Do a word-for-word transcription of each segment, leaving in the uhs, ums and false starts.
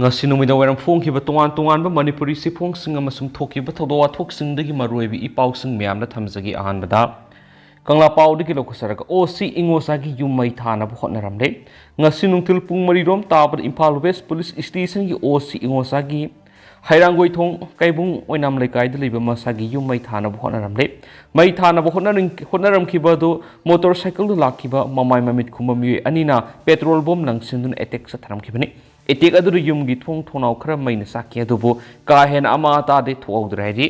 ꯉꯁꯤ ꯅꯨꯃꯤꯗꯥꯡ ꯋꯥꯏꯔꯝ ꯐꯣꯡꯈꯤꯕ ꯇꯣꯉꯥꯟ ꯇꯣꯉꯥꯟꯕ ꯃꯅꯤꯄꯨꯔꯤ ꯆꯦꯐꯣꯡꯁꯤꯡ ꯑꯃꯁꯨꯡ ꯊꯣꯛꯈꯤꯕ ꯊꯧꯗꯣꯛ ꯋꯥꯊꯣꯛꯁꯤꯡꯗꯒꯤ ꯃꯔꯨꯑꯣꯏꯕ ꯏ ꯄꯥꯎꯁꯤꯡ ꯃꯌꯥꯝꯅ ꯊꯝꯖꯒꯦ꯫ ꯑꯍꯥꯟꯕꯗ, ꯀꯪꯂꯥ ꯄꯥꯎꯗꯒꯤ ꯂꯧꯈꯠꯆꯔꯒ, ꯑꯣ ꯁꯤ ꯏꯉꯣꯆꯥꯒꯤ ꯌꯨꯝ ꯃꯩ ꯊꯥꯅꯕ ꯍꯣꯠꯅꯔꯝꯂꯦ꯫ ꯉꯁꯤ ꯅꯨꯡꯊꯤꯜ ꯄꯨꯡ ꯃꯔꯤ ꯔꯣꯝ ꯇꯥꯕꯗ ꯏꯝꯐꯥꯜ ꯋꯦꯁ ꯄꯨꯂꯤꯁ ꯁ꯭ꯇꯦꯁꯟꯒꯤ ꯑꯣ ꯁꯤ ꯏꯉꯣꯆꯥꯒꯤ ꯍꯩꯔꯥꯡꯒꯣꯏꯊꯣꯡ ꯀꯩꯕꯨꯡ ꯑꯣꯏꯅꯥꯝ ꯂꯩꯀꯥꯏꯗ ꯂꯩꯕ ꯃꯁꯥꯒꯤ ꯌꯨꯝ ꯃꯩ ꯊꯥꯅꯕ ꯍꯣꯠꯅꯔꯝꯂꯦ꯫ ꯃꯩ ꯊꯥꯅꯕ ꯍꯣꯠꯅꯔꯤꯡ-, ꯍꯣꯠꯅꯔꯝꯈꯤꯕ ꯑꯗꯨ ꯃꯣꯇꯣꯔ ꯁꯥꯏꯀꯜꯗ ꯂꯥꯛꯈꯤꯕ ꯃꯃꯥꯏ ꯃꯃꯤꯠ ꯈꯨꯝꯕ ꯃꯤꯑꯣꯏ ꯑꯅꯤꯅ ꯄꯦꯇ꯭ꯔꯣꯜ ꯕꯣꯝ ꯂꯪꯁꯤꯟꯗꯨꯅ ꯑꯦꯇꯦꯛ ꯆꯠꯊꯔꯝꯈꯤꯕꯅꯤ꯫ ꯑꯦꯇꯦꯛ ꯑꯗꯨꯗ ꯌꯨꯝꯒꯤ ꯊꯣꯡ ꯊꯣꯡꯅꯥꯎ ꯈꯔ ꯃꯩꯅ ꯆꯥꯛꯈꯤ, ꯑꯗꯨꯕꯨ ꯀꯥ ꯍꯦꯟꯅ ꯑꯃ ꯑꯇꯥꯗꯤ ꯊꯣꯛꯍꯧꯗ꯭ꯔꯦ ꯍꯥꯏꯔꯤ꯫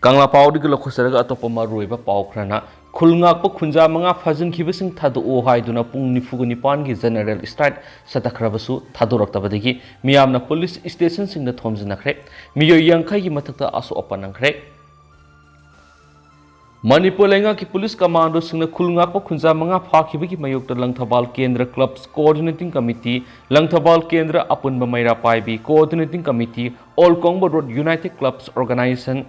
ꯀꯪꯂꯥ ꯄꯥꯎꯗꯒꯤ ꯂꯧꯈꯠꯆꯔꯒ ꯑꯇꯣꯞꯄ ꯃꯔꯨꯑꯣꯏꯕ ꯄꯥꯎ ꯈꯔꯅ, ꯈꯨꯜ ꯉꯥꯛꯄ ꯈꯨꯟꯖꯥ ꯃꯉꯥ ꯐꯥꯖꯤꯟꯈꯤꯕꯁꯤꯡ ꯊꯥꯗꯣꯛꯑꯣ ꯍꯥꯏꯗꯨꯅ ꯄꯨꯡ ꯅꯤꯐꯨꯒ ꯅꯤꯄꯥꯟꯒꯤ ꯖꯦꯅꯔꯦꯜ ꯁ꯭ꯇ꯭ꯔꯥꯏꯛ ꯆꯠꯊꯈ꯭ꯔꯕꯁꯨ ꯊꯥꯗꯣꯔꯛꯇꯕꯗꯒꯤ ꯃꯤꯌꯥꯝꯅ ꯄꯨꯂꯤꯁ ꯁ꯭ꯇꯦꯁꯟꯁꯤꯡꯗ ꯊꯣꯝꯖꯤꯟꯅꯈ꯭ꯔꯦ꯫ ꯃꯤꯑꯣꯏ ꯌꯥꯡꯈꯩꯒꯤ ꯃꯊꯛꯇ ꯑꯁꯣꯛ ꯑꯄꯟ ꯅꯪꯈ꯭ꯔꯦ꯫ ꯃꯅꯤꯄꯨꯔ ꯂꯩꯉꯥꯛꯀꯤ ꯄꯨꯂꯤꯁ ꯀꯃꯥꯟꯗꯣꯁꯤꯡꯅ ꯈꯨꯜ ꯉꯥꯛꯄ ꯈꯨꯟꯖꯥ ꯃꯉꯥ ꯐꯥꯈꯤꯕꯒꯤ ꯃꯥꯌꯣꯛꯇ ꯂꯪꯊꯕꯥꯜ ꯀꯦꯟꯗ꯭ꯔ ꯀ꯭ꯂꯕꯁ ꯀꯣꯑꯣꯔꯗꯤꯅꯦꯇꯤꯡ ꯀꯃꯤꯇꯤ, ꯂꯪꯊꯕꯥꯜ ꯀꯦꯟꯗ꯭ꯔ ꯑꯄꯨꯟꯕ ꯃꯩꯔꯥ ꯄꯥꯏꯕꯤ coordinating committee, all Kongba road united clubs organisation,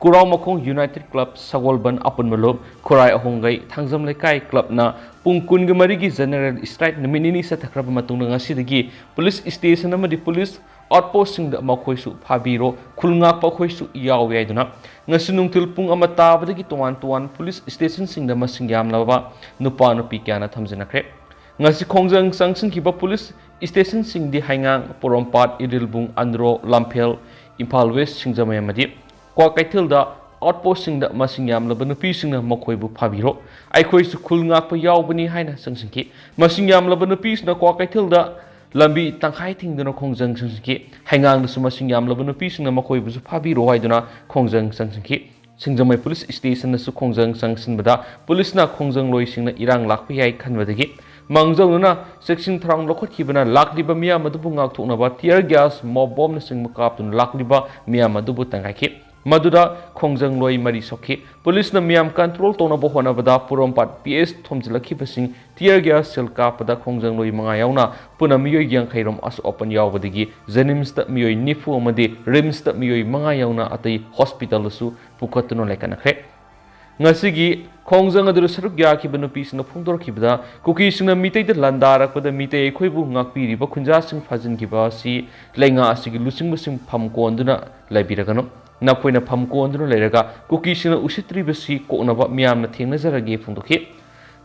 ꯈꯨꯔꯥꯎꯃꯈꯣꯡ ꯌꯨꯅꯥꯏꯇꯦꯗ ꯀ꯭ꯂꯕ ꯁꯒꯣꯜꯕꯟ ꯑꯄꯨꯟꯕ ꯂꯨꯞ, ꯈꯨꯔꯥꯏ ꯑꯍꯣꯡꯒꯩ ꯊꯥꯡꯖꯝ ꯂꯩꯀꯥꯏ ꯀ꯭ꯂꯕꯅ ꯄꯨꯡ ꯀꯨꯟꯒ ꯃꯔꯤꯒꯤ ꯖꯦꯅꯔꯦꯜ ꯁ꯭ꯇ꯭ꯔꯥꯏꯛ ꯅꯨꯃꯤꯠ ꯅꯤꯅꯤ ꯆꯠꯊꯈ꯭ꯔꯕ ꯃꯇꯨꯡꯗ ꯉꯁꯤꯗꯒꯤ ꯄꯨꯂꯤꯁ ꯁ꯭ꯇꯦꯁꯟ ꯑꯃꯗꯤ ꯄꯨꯂꯤꯁ ꯑꯥꯎꯠꯄꯣꯁꯁꯤꯡꯗ ꯃꯈꯣꯏꯁꯨ ꯐꯥꯕꯤꯔꯣ, ꯈꯨꯜ ꯉꯥꯛꯄ ꯑꯩꯈꯣꯏꯁꯨ ꯌꯥꯎꯏ ꯍꯥꯏꯗꯨꯅ ꯉꯁꯤ ꯅꯨꯡꯊꯤꯜ ꯄꯨꯡ ꯑꯃ ꯇꯥꯕꯗꯒꯤ ꯇꯣꯉꯥꯟ ꯇꯣꯉꯥꯟꯕ ꯄꯨꯂꯤꯁ ꯁ꯭ꯇꯦꯁꯟꯁꯤꯡꯗ ꯃꯁꯤꯡ ꯌꯥꯝꯂꯕ ꯅꯨꯄꯥ ꯅꯨꯄꯤ ꯀꯌꯥꯅ ꯊꯝꯖꯤꯟꯅꯈ꯭ꯔꯦ꯫ ꯉꯁꯤ ꯈꯣꯡꯖꯪ ꯆꯪꯁꯤꯟꯈꯤꯕ ꯄꯨꯂꯤꯁ ꯁ꯭ꯇꯦꯁꯟꯁꯤꯡꯗꯤ ꯍꯩꯉꯥꯡ, ꯄꯣꯔꯣꯝꯄꯥꯠ, ꯏꯔꯤꯜꯕꯨꯡ, ꯑꯟꯗ꯭ꯔꯣ, ꯂꯝꯐꯦꯜ, ꯏꯝꯐꯥꯜ ꯋꯦꯁ, ꯁꯤꯡꯖꯃꯩ ꯑꯃꯗꯤ ꯀ꯭ꯋꯥꯀꯩꯊꯦꯜꯗ ꯑꯥꯎꯠꯄꯣꯁꯁꯤꯡꯗ ꯃꯁꯤꯡ ꯌꯥꯝꯂꯕ ꯅꯨꯄꯤꯁꯤꯡꯅ ꯃꯈꯣꯏꯕꯨ ꯐꯥꯕꯤꯔꯣ, ꯑꯩꯈꯣꯏꯁꯨ ꯈꯨꯜ ꯉꯥꯛꯄ ꯌꯥꯎꯕꯅꯤ ꯍꯥꯏꯅ ꯆꯪꯁꯤꯟꯈꯤ꯫ ꯃꯁꯤꯡ ꯌꯥꯝꯂꯕ ꯅꯨꯄꯤꯁꯤꯡꯅ ꯀ꯭ꯋꯥꯀꯩꯊꯦꯜꯗ ꯂꯝꯕꯤ ꯇꯪꯈꯥꯏ ꯊꯤꯡꯗꯨꯅ ꯈꯣꯡꯖꯪ ꯆꯪꯁꯤꯟꯈꯤ꯫ ꯍꯩꯉꯥꯡꯗꯁꯨ ꯃꯁꯤꯡ ꯌꯥꯝꯂꯕ ꯅꯨꯄꯤꯁꯤꯡꯅ ꯃꯈꯣꯏꯕꯨꯁꯨ ꯐꯥꯕꯤꯔꯣ ꯍꯥꯏꯗꯨꯅ ꯈꯣꯡꯖꯪ ꯆꯪꯁꯤꯟꯈꯤ꯫ ꯁꯤꯡꯖꯃꯩ ꯄꯨꯂꯤꯁ ꯁ꯭ꯇꯦꯁꯟꯗꯁꯨ ꯈꯣꯡꯖꯪ ꯆꯪꯁꯤꯟꯕꯗ ꯄꯨꯂꯤꯁꯅ ꯈꯣꯡꯖꯪꯂꯣꯏꯁꯤꯡꯅ ꯏꯔꯥꯡ ꯂꯥꯛꯄ ꯌꯥꯏ ꯈꯟꯕꯗꯒꯤ ꯃꯥꯡꯖꯧꯅꯅ ꯆꯦꯛꯁꯤꯟ ꯊꯧꯔꯥꯡ ꯂꯧꯈꯠꯈꯤꯕꯅ ꯂꯥꯛꯂꯤꯕ ꯃꯤꯌꯥꯝ ꯑꯗꯨꯕꯨ ꯉꯥꯛꯊꯣꯛꯅꯕ tear gas, mob bombꯅꯆꯤꯡꯕ ꯀꯥꯞꯇꯨꯅ ꯂꯥꯛꯂꯤꯕ ꯃꯤꯌꯥꯝ ꯑꯗꯨꯕꯨ ꯇꯪꯈꯥꯏꯈꯤ꯫ ꯃꯗꯨꯗ ꯈꯣꯡꯖꯪꯂꯣꯏ ꯃꯔꯤ ꯁꯣꯛꯈꯤ꯫ ꯄꯨꯂꯤꯁꯅ ꯃꯤꯌꯥꯝ control ꯇꯧꯅꯕ ꯍꯣꯠꯅꯕꯗ ꯄꯣꯔꯣꯝꯄꯥꯠ P S ꯊꯣꯝꯖꯤꯜꯂꯛꯈꯤꯕꯁꯤꯡ tear gas shell ꯀꯥꯞꯄꯗ ꯈꯣꯡꯖꯪꯂꯣꯏ ꯃꯉꯥ ꯌꯥꯎꯅ ꯄꯨꯟꯅ ꯃꯤꯑꯣꯏ ꯌꯥꯡꯈꯩ ꯔꯣꯝ ꯑꯁꯣꯛ ꯑꯄꯟ ꯌꯥꯎꯕꯗꯒꯤ JNIMSꯇ ꯃꯤꯑꯣꯏ ꯅꯤꯐꯨ ꯑꯃꯗꯤ RIMSꯇ ꯃꯤꯑꯣꯏ ꯃꯉꯥ ꯌꯥꯎꯅ ꯑꯇꯩ ꯍꯣꯁꯄꯤꯇꯥꯜꯗꯁꯨ ꯄꯨꯈꯠꯇꯨꯅ ꯂꯩꯈꯠꯅꯈ꯭ꯔꯦ꯫ ꯉꯁꯤꯒꯤ ꯈꯣꯡꯖꯪ ꯑꯗꯨꯗ ꯁꯔꯨꯛ ꯌꯥꯈꯤꯕ ꯅꯨꯄꯤꯁꯤꯡꯅ ꯐꯣꯡꯗꯣꯔꯛꯈꯤꯕꯗ, ꯀꯨꯀꯤꯁꯤꯡꯅ ꯃꯤꯇꯩꯗ ꯂꯥꯟꯗꯥꯔꯛꯄꯗ ꯃꯤꯇꯩ ꯑꯩꯈꯣꯏꯕꯨ ꯉꯥꯛꯄꯤꯔꯤꯕ ꯈꯨꯟꯖꯥꯁꯤꯡ ꯐꯥꯖꯤꯟꯈꯤꯕ ꯑꯁꯤ ꯂꯩꯉꯥꯛ ꯑꯁꯤꯒꯤ ꯂꯨꯆꯤꯡꯕꯁꯤꯡ ꯐꯝ ꯀꯣꯟꯗꯨꯅ ꯂꯩꯕꯤꯔꯒꯅꯨ꯫ ꯅꯈꯣꯏꯅ ꯐꯝ ꯀꯣꯟꯗꯨꯅ ꯂꯩꯔꯒ ꯀꯨꯀꯤꯁꯤꯡꯅ ꯎꯁꯤꯠꯇ꯭ꯔꯤꯕꯁꯤ ꯀꯣꯛꯅꯕ ꯃꯤꯌꯥꯝꯅ ꯊꯦꯡꯅꯖꯔꯒꯦ ꯐꯣꯡꯗꯣꯛꯈꯤ꯫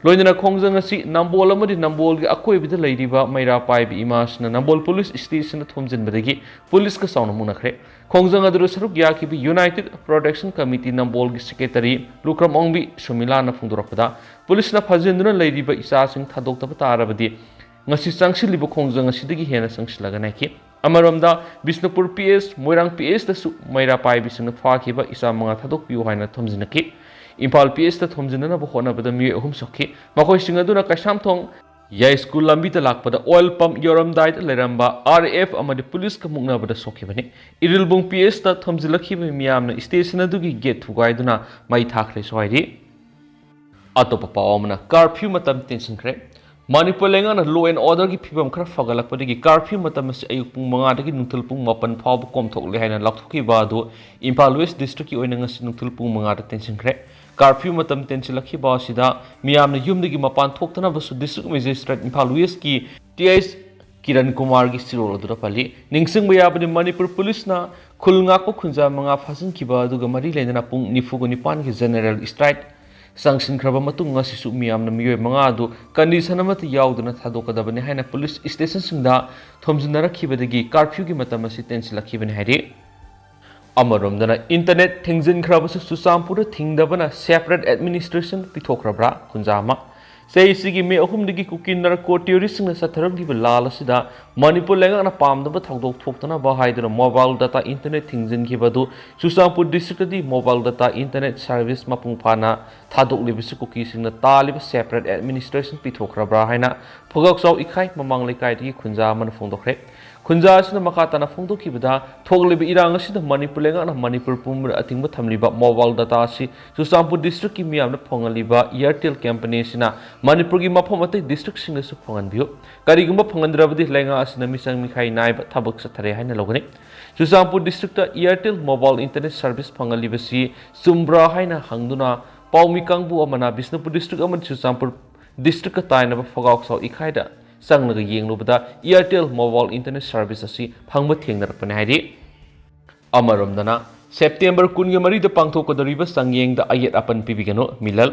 ꯂꯣꯏꯅꯅ ꯈꯣꯡꯖꯪ ꯑꯁꯤ ꯅꯝꯕꯣꯜ ꯑꯃꯗꯤ ꯅꯝꯕꯣꯜꯒꯤ ꯑꯀꯣꯏꯕꯗ ꯂꯩꯔꯤꯕ ꯃꯩꯔꯥ ꯄꯥꯏꯕꯤ ꯏꯃꯥꯁꯤꯅ ꯅꯝꯕꯣꯜ ꯄꯨꯂꯤꯁ ꯁ꯭ꯇꯦꯁꯟꯗ ꯊꯣꯝꯖꯤꯟꯕꯗꯒꯤ ꯄꯨꯂꯤꯁꯀ ꯆꯥꯎꯅ ꯃꯨꯛꯅꯈ꯭ꯔꯦ꯫ ꯈꯣꯡꯖꯪ ꯑꯗꯨꯗ ꯁꯔꯨꯛ ꯌꯥꯈꯤꯕ United Protection Committee ꯅꯝꯕꯣꯜꯒꯤ ꯁꯦꯀ꯭ꯔꯦꯇꯔꯤ ꯂꯨꯈ꯭ꯔꯝ ꯑꯣꯡꯕꯤ ꯁꯨꯃꯤꯂꯥꯅ ꯐꯣꯡꯗꯣꯔꯛꯄꯗ, ꯄꯨꯂꯤꯁꯅ ꯐꯥꯖꯤꯟꯗꯨꯅ ꯂꯩꯔꯤꯕ ꯏꯆꯥꯁꯤꯡ ꯊꯥꯗꯣꯛꯇꯕ ꯇꯥꯔꯕꯗꯤ ꯉꯁꯤ ꯆꯪꯁꯤꯜꯂꯤꯕ ꯈꯣꯡꯖꯪ ꯑꯁꯤꯗꯒꯤ ꯍꯦꯟꯅ ꯆꯪꯁꯤꯜꯂꯒꯅꯤ ꯍꯥꯏꯈꯤ꯫ ꯑꯃꯔꯣꯝꯗ, ꯕꯤꯁꯅꯨꯄꯨꯔ ꯄꯤ ꯑꯦꯁ, ꯃꯣꯏꯔꯥꯡ ꯄꯤ ꯑꯦꯁꯇꯁꯨ ꯃꯩꯔꯥ ꯄꯥꯏꯕꯤꯁꯤꯡꯅ ꯐꯥꯈꯤꯕ ꯏꯆꯥ ꯃꯉꯥ ꯊꯥꯗꯣꯛꯄꯤꯌꯨ ꯍꯥꯏꯅ ꯊꯣꯝꯖꯤꯟꯅꯈꯤ꯫ ꯏꯝꯐꯥꯜ ꯄꯤ ꯑꯦꯁꯇ ꯊꯣꯝꯖꯤꯟꯅꯅꯕ ꯍꯣꯠꯅꯕꯗ ꯃꯤꯑꯣꯏ ꯑꯍꯨꯝ ꯁꯣꯛꯈꯤ꯫ ꯃꯈꯣꯏꯁꯤꯡ ꯑꯗꯨꯅ ꯀꯩꯁꯥꯝꯊꯣꯡ ꯌꯥꯏꯁ꯭ꯀꯨꯜ ꯂꯝꯕꯤꯗ ꯂꯥꯛꯄꯗ ꯑꯣꯏꯜ ꯄꯝꯞ ꯌꯧꯔꯝꯗꯥꯏꯗ ꯂꯩꯔꯝꯕ ꯑꯥꯔ ꯑꯦꯐ ꯑꯃꯗꯤ ꯄꯨꯂꯤꯁꯀ ꯃꯨꯛꯅꯕꯗ ꯁꯣꯛꯈꯤꯕꯅꯤ꯫ ꯏꯔꯤꯜꯕꯨꯡ ꯄꯤ ꯑꯦꯁꯇ ꯊꯣꯝꯖꯤꯜꯂꯛꯈꯤꯕ ꯃꯤꯌꯥꯝꯅ ꯁ꯭ꯇꯦꯁꯟ ꯑꯗꯨꯒꯤ ꯒꯦꯠ ꯊꯨꯒꯥꯏꯗꯨꯅ ꯃꯩ ꯊꯥꯈ꯭ꯔꯦꯁꯨ ꯍꯥꯏꯔꯤ꯫ ꯑꯇꯣꯞꯄ ꯄꯥꯎ ꯑꯃꯅ, ꯀꯥꯔꯐ꯭ꯌꯨ ꯃꯇꯝ ꯇꯦꯟꯁꯤꯟꯈ꯭ꯔꯦ꯫ ꯃꯅꯤꯄꯨꯔ ꯂꯩꯉꯥꯛꯅ law and orderꯒꯤ ꯐꯤꯕꯝ ꯈꯔ ꯐꯒꯠꯂꯛꯄꯗꯒꯤ ꯀꯥꯔꯐ꯭ꯌꯨ ꯃꯇꯝ ꯑꯁꯤ ꯑꯌꯨꯛ ꯄꯨꯡ ꯃꯉꯥꯗꯒꯤ ꯅꯨꯡꯊꯤꯜ ꯄꯨꯡ ꯃꯥꯄꯟ ꯐꯥꯎꯕ ꯀꯣꯝꯊꯣꯛꯂꯦ ꯍꯥꯏꯅ ꯂꯥꯎꯊꯣꯛꯈꯤꯕ ꯑꯗꯨ ꯏꯝꯐꯥꯜ ꯋꯦꯁ ꯗꯤꯁꯇ꯭ꯔꯤꯛꯀꯤ ꯑꯣꯏꯅ ꯉꯁꯤ ꯅꯨꯡꯊꯤꯜ ꯄꯨꯡ ꯃꯉꯥꯗ ꯇꯦꯟꯁꯤꯟꯈ꯭ꯔꯦ꯫ ꯀꯥꯔꯐ꯭ꯌꯨ ꯃꯇꯝ ꯇꯦꯟꯁꯤꯜꯂꯛꯈꯤꯕ ꯑꯁꯤꯗ ꯃꯤꯌꯥꯝꯅ ꯌꯨꯝꯗꯒꯤ ꯃꯄꯥꯟ ꯊꯣꯛꯇꯅꯕꯁꯨ ꯗꯤꯁꯇ꯭ꯔꯤꯛ ꯃꯦꯖꯤꯁꯇ꯭ꯔꯦꯠ ꯏꯝꯐꯥꯜ ꯋꯦꯁꯀꯤ ꯇꯤ ꯑꯩꯆ ꯀꯤꯔꯟ ꯀꯨꯃꯥꯔꯒꯤ ꯆꯦꯔꯣꯜ ꯑꯗꯨꯗ ꯄꯜꯂꯤ꯫ ꯅꯤꯡꯁꯤꯡꯕ ꯌꯥꯕꯗꯤ, ꯃꯅꯤꯄꯨꯔ ꯄꯨꯂꯤꯁꯅ ꯈꯨꯜ ꯉꯥꯛꯄ ꯈꯨꯟꯖꯥ ꯃꯉꯥ ꯐꯥꯖꯤꯟꯈꯤꯕ ꯑꯗꯨꯒ ꯃꯔꯤ ꯂꯩꯅꯅ ꯄꯨꯡ ꯅꯤꯐꯨꯒ ꯅꯤꯄꯥꯟꯒꯤ ꯖꯦꯅꯔꯦꯜ ꯁ꯭ꯇ꯭ꯔꯥꯏꯛ ꯆꯪꯁꯤꯟꯈ꯭ꯔꯕ ꯃꯇꯨꯡ, ꯉꯁꯤꯁꯨ ꯃꯤꯌꯥꯝꯅ ꯃꯤꯑꯣꯏ ꯃꯉꯥ ꯑꯗꯨ ꯀꯟꯗꯤꯁꯟ ꯑꯃꯠꯇ ꯌꯥꯎꯗꯅ ꯊꯥꯗꯣꯛꯀꯗꯕꯅꯤ ꯍꯥꯏꯅ ꯄꯨꯂꯤꯁ ꯁ꯭ꯇꯦꯁꯟꯁꯤꯡꯗ ꯊꯣꯝꯖꯤꯟꯅꯔꯛꯈꯤꯕꯗꯒꯤ ꯀꯥꯔꯐ꯭ꯌꯨꯒꯤ ꯃꯇꯝ ꯑꯁꯤ ꯇꯦꯟꯁꯤꯜꯂꯛꯈꯤꯕꯅꯤ ꯍꯥꯏꯔꯤ꯫ ꯑꯃꯔꯣꯝꯗꯅ, ꯏꯟꯇꯔꯅꯦꯠ ꯊꯤꯡꯖꯤꯟꯈ꯭ꯔꯕꯁꯨ ꯆꯨꯔꯆꯥꯟꯄꯨꯔꯗ ꯊꯤꯡꯗꯕꯅ separate administration ꯄꯤꯊꯣꯛꯈ꯭ꯔꯕ꯭ꯔꯥ? ꯈꯨꯟꯖꯥ ꯑꯃ꯫ ꯆꯍꯤꯁꯤꯒꯤ ꯃꯦ ꯑꯍꯨꯝꯗꯒꯤ ꯀꯨꯀꯤ ꯅꯥꯔꯀꯣ ꯇꯦꯔꯣꯔꯤꯁꯁꯤꯡꯅ ꯆꯠꯊꯔꯝꯂꯤꯕ ꯂꯥꯜ ꯑꯁꯤꯗ ꯃꯅꯤꯄꯨꯔ ꯂꯩꯉꯥꯛꯅ ꯄꯥꯝꯗꯕ ꯊꯧꯗꯣꯛ ꯊꯣꯛꯇꯅꯕ ꯍꯥꯏꯗꯨꯅ ꯃꯣꯕꯥꯏꯜ ꯗꯇꯥ ꯏꯟꯇꯔꯅꯦꯠ ꯊꯤꯡꯖꯤꯟꯈꯤꯕ ꯑꯗꯨ ꯆꯨꯔꯆꯥꯟꯄꯨꯔ ꯗꯤꯁꯇ꯭ꯔꯤꯛꯇꯗꯤ ꯃꯣꯕꯥꯏꯜ ꯗꯇꯥ ꯏꯟꯇꯔꯅꯦꯠ ꯁꯔꯚꯤꯁ ꯃꯄꯨꯡ ꯐꯥꯅ ꯊꯥꯗꯣꯛꯂꯤꯕꯁꯤ ꯀꯨꯀꯤꯁꯤꯡꯅ ꯇꯥꯜꯂꯤꯕ separate administration ꯄꯤꯊꯣꯛꯈ꯭ꯔꯕ꯭ꯔꯥ ꯍꯥꯏꯅ ꯐꯨꯒꯛꯆꯥꯎ ꯏꯈꯥꯏ ꯃꯃꯥꯡ ꯂꯩꯀꯥꯏꯗꯒꯤ ꯈꯨꯟꯖꯥ ꯑꯃꯅ ꯐꯣꯡꯗꯣꯛꯈ꯭ꯔꯦ꯫ ꯈꯨꯟꯖꯥ ꯑꯁꯤꯅ ꯃꯈꯥ ꯇꯥꯅ ꯐꯣꯡꯗꯣꯛꯈꯤꯕꯗ, ꯊꯣꯛꯂꯤꯕ ꯏꯔꯥꯡ ꯑꯁꯤꯗ ꯃꯅꯤꯄꯨꯔ ꯂꯩꯉꯥꯛꯅ ꯃꯅꯤꯄꯨꯔ ꯄꯨꯝꯕꯗ ꯑꯊꯤꯡꯕ ꯊꯝꯂꯤꯕ ꯃꯣꯕꯥꯏꯜ ꯗꯇꯥ ꯑꯁꯤ ꯆꯨꯔꯆꯥꯟꯄꯨꯔ ꯗꯤꯁꯇ꯭ꯔꯤꯛꯀꯤ ꯃꯤꯌꯥꯝꯅ ꯐꯪꯍꯜꯂꯤꯕ Airtel ꯀꯝꯄꯅꯤ ꯑꯁꯤꯅ ꯃꯅꯤꯄꯨꯔꯒꯤ ꯃꯐꯝ ꯑꯇꯩ ꯗꯤꯁꯇ꯭ꯔꯤꯛꯁꯤꯡꯗꯁꯨ ꯐꯪꯍꯟꯕꯤꯌꯨ꯫ ꯀꯔꯤꯒꯨꯝꯕ ꯐꯪꯍꯟꯗ꯭ꯔꯕꯗꯤ ꯂꯩꯉꯥꯛ ꯑꯁꯤꯅ ꯃꯤꯆꯪ ꯃꯤꯈꯥꯏ ꯅꯥꯏꯕ ꯊꯕꯛ ꯆꯠꯊꯔꯦ ꯍꯥꯏꯅ ꯂꯧꯒꯅꯤ꯫ Churachandpur district Airtel mobile internet service ꯐꯪꯍꯜꯂꯤꯕꯁꯤ ꯆꯨꯝꯕ꯭ꯔꯥ ꯍꯥꯏꯅ ꯍꯪꯗꯨꯅ ꯄꯥꯎꯃꯤ ꯀꯥꯡꯕꯨ ꯑꯃꯅ ꯕꯤꯁꯅꯨꯄꯨꯔ district ꯑꯃꯗꯤ ꯆꯨꯔꯆꯥꯟꯄꯨꯔ district ꯀ ꯇꯥꯏꯅꯕ ꯐꯒꯥꯎ ꯁꯥꯎ ꯏꯈꯥꯏꯗ ꯆꯪꯂꯒ ꯌꯦꯡꯂꯨꯕꯗ Airtel mobile internet service ꯑꯁꯤ ꯐꯪꯕ ꯊꯦꯡꯅꯔꯛꯄꯅꯤ ꯍꯥꯏꯔꯤ꯫ ꯑꯃꯔꯣꯝꯗꯅ, ꯁꯦꯞꯇꯦꯝꯕꯔ ꯀꯨꯟꯒ ꯃꯔꯤꯗ ꯄꯥꯡꯊꯣꯛꯀꯗꯧꯔꯤꯕ ꯆꯥꯡꯌꯦꯡꯗ ꯑꯌꯦꯠ ꯑꯄꯟ ꯄꯤꯕꯤꯒꯅꯨ꯫ ꯃꯤꯂꯜ,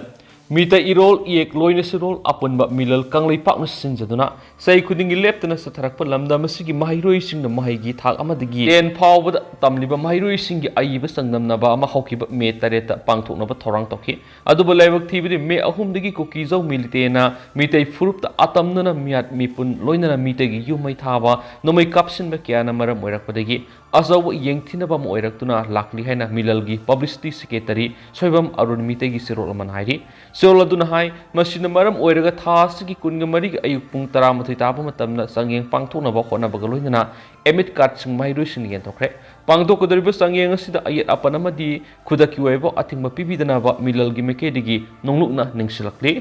ꯃꯤꯇꯩ ꯏꯔꯣꯜ ꯏꯌꯦꯛ ꯂꯣꯏꯅ ꯁꯤꯔꯣꯜ ꯑꯄꯨꯟꯕ ꯃꯤꯂꯜ ꯀꯪꯂꯩꯄꯥꯛꯅ ꯁꯤꯟꯖꯗꯨꯅ ꯆꯍꯤ ꯈꯨꯗꯤꯡꯒꯤ ꯂꯦꯞꯇꯅ ꯆꯠꯊꯔꯛꯄ ꯂꯝꯗꯝ ꯑꯁꯤꯒꯤ ꯃꯍꯩꯔꯣꯏꯁꯤꯡꯅ ꯃꯍꯩꯒꯤ ꯊꯥꯛ ꯑꯃꯗꯒꯤ ten ꯐꯥꯎꯕꯗ ꯇꯝꯂꯤꯕ ꯃꯍꯩꯔꯣꯏꯁꯤꯡꯒꯤ ꯑꯏꯕ ꯆꯥꯡꯗꯝꯅꯕ ꯑꯃ ꯍꯧꯈꯤꯕ ꯃꯦ ꯇꯔꯦꯠꯇ ꯄꯥꯡꯊꯣꯛꯅꯕ ꯊꯧꯔꯥꯡ ꯇꯧꯈꯤ꯫ ꯑꯗꯨꯕꯨ ꯂꯥꯏꯕꯛ ꯊꯤꯕꯗꯤ ꯃꯦ ꯑꯍꯨꯝꯗꯒꯤ ꯀꯨꯀꯤꯖꯧ ꯃꯤꯂꯤꯇꯦꯅ ꯃꯤꯇꯩ ꯐꯨꯔꯨꯞꯇ ꯑꯇꯝꯅꯅ ꯃꯤꯌꯥꯠ ꯃꯤꯄꯨꯟ ꯂꯣꯏꯅꯅ ꯃꯤꯇꯩꯒꯤ ꯌꯨꯝ ꯃꯩ ꯊꯥꯕ, ꯅꯣꯡꯃꯩ ꯀꯥꯞꯁꯤꯟꯕ ꯀꯌꯥꯅ ꯃꯔꯝ ꯑꯣꯏꯔꯛꯄꯗꯒꯤ ꯑꯆꯧꯕ ꯌꯦꯡꯊꯤꯅꯕ ꯑꯃ ꯑꯣꯏꯔꯛꯇꯨꯅ ꯂꯥꯛꯂꯤ ꯍꯥꯏꯅ ꯃꯤꯂꯜꯒꯤ publicity secretary ꯁꯣꯏꯕꯝ ꯑꯔꯨꯟ ꯃꯤꯇꯩꯒꯤ ꯆꯦꯔꯣꯜ ꯑꯃꯅ ꯍꯥꯏꯔꯤ꯫ ꯆꯦꯔꯣꯜ ꯑꯗꯨꯅ ꯍꯥꯏ, ꯃꯁꯤꯅ ꯃꯔꯝ ꯑꯣꯏꯔꯒ ꯊꯥ ꯑꯁꯤꯒꯤ ꯀꯨꯟꯒ ꯃꯔꯤꯒꯤ ꯑꯌꯨꯛ ꯄꯨꯡ ꯇꯔꯥꯃꯥꯊꯣꯏ ꯇꯥꯕ ꯃꯇꯝꯗ ꯆꯥꯡꯌꯦꯡ ꯄꯥꯡꯊꯣꯛꯅꯕ ꯍꯣꯠꯅꯕꯒ ꯂꯣꯏꯅꯅ admit cardꯁꯤꯡ ꯃꯍꯩꯔꯣꯏꯁꯤꯡꯅ ꯌꯦꯟꯊꯣꯛꯈ꯭ꯔꯦ꯫ ꯄꯥꯡꯊꯣꯛꯀꯗꯧꯔꯤꯕ ꯆꯥꯡꯌꯦꯡ ꯑꯁꯤꯗ ꯑꯌꯦꯠ ꯑꯄꯟ ꯑꯃꯗꯤ ꯈꯨꯗꯛꯀꯤ ꯑꯣꯏꯕ ꯑꯊꯤꯡꯕ ꯄꯤꯕꯤꯗꯅꯕ ꯃꯤꯂꯜꯒꯤ ꯃꯥꯏꯀꯩꯗꯒꯤ ꯅꯣꯡꯂꯨꯛꯅ ꯅꯤꯡꯁꯤꯜꯂꯛꯂꯤ꯫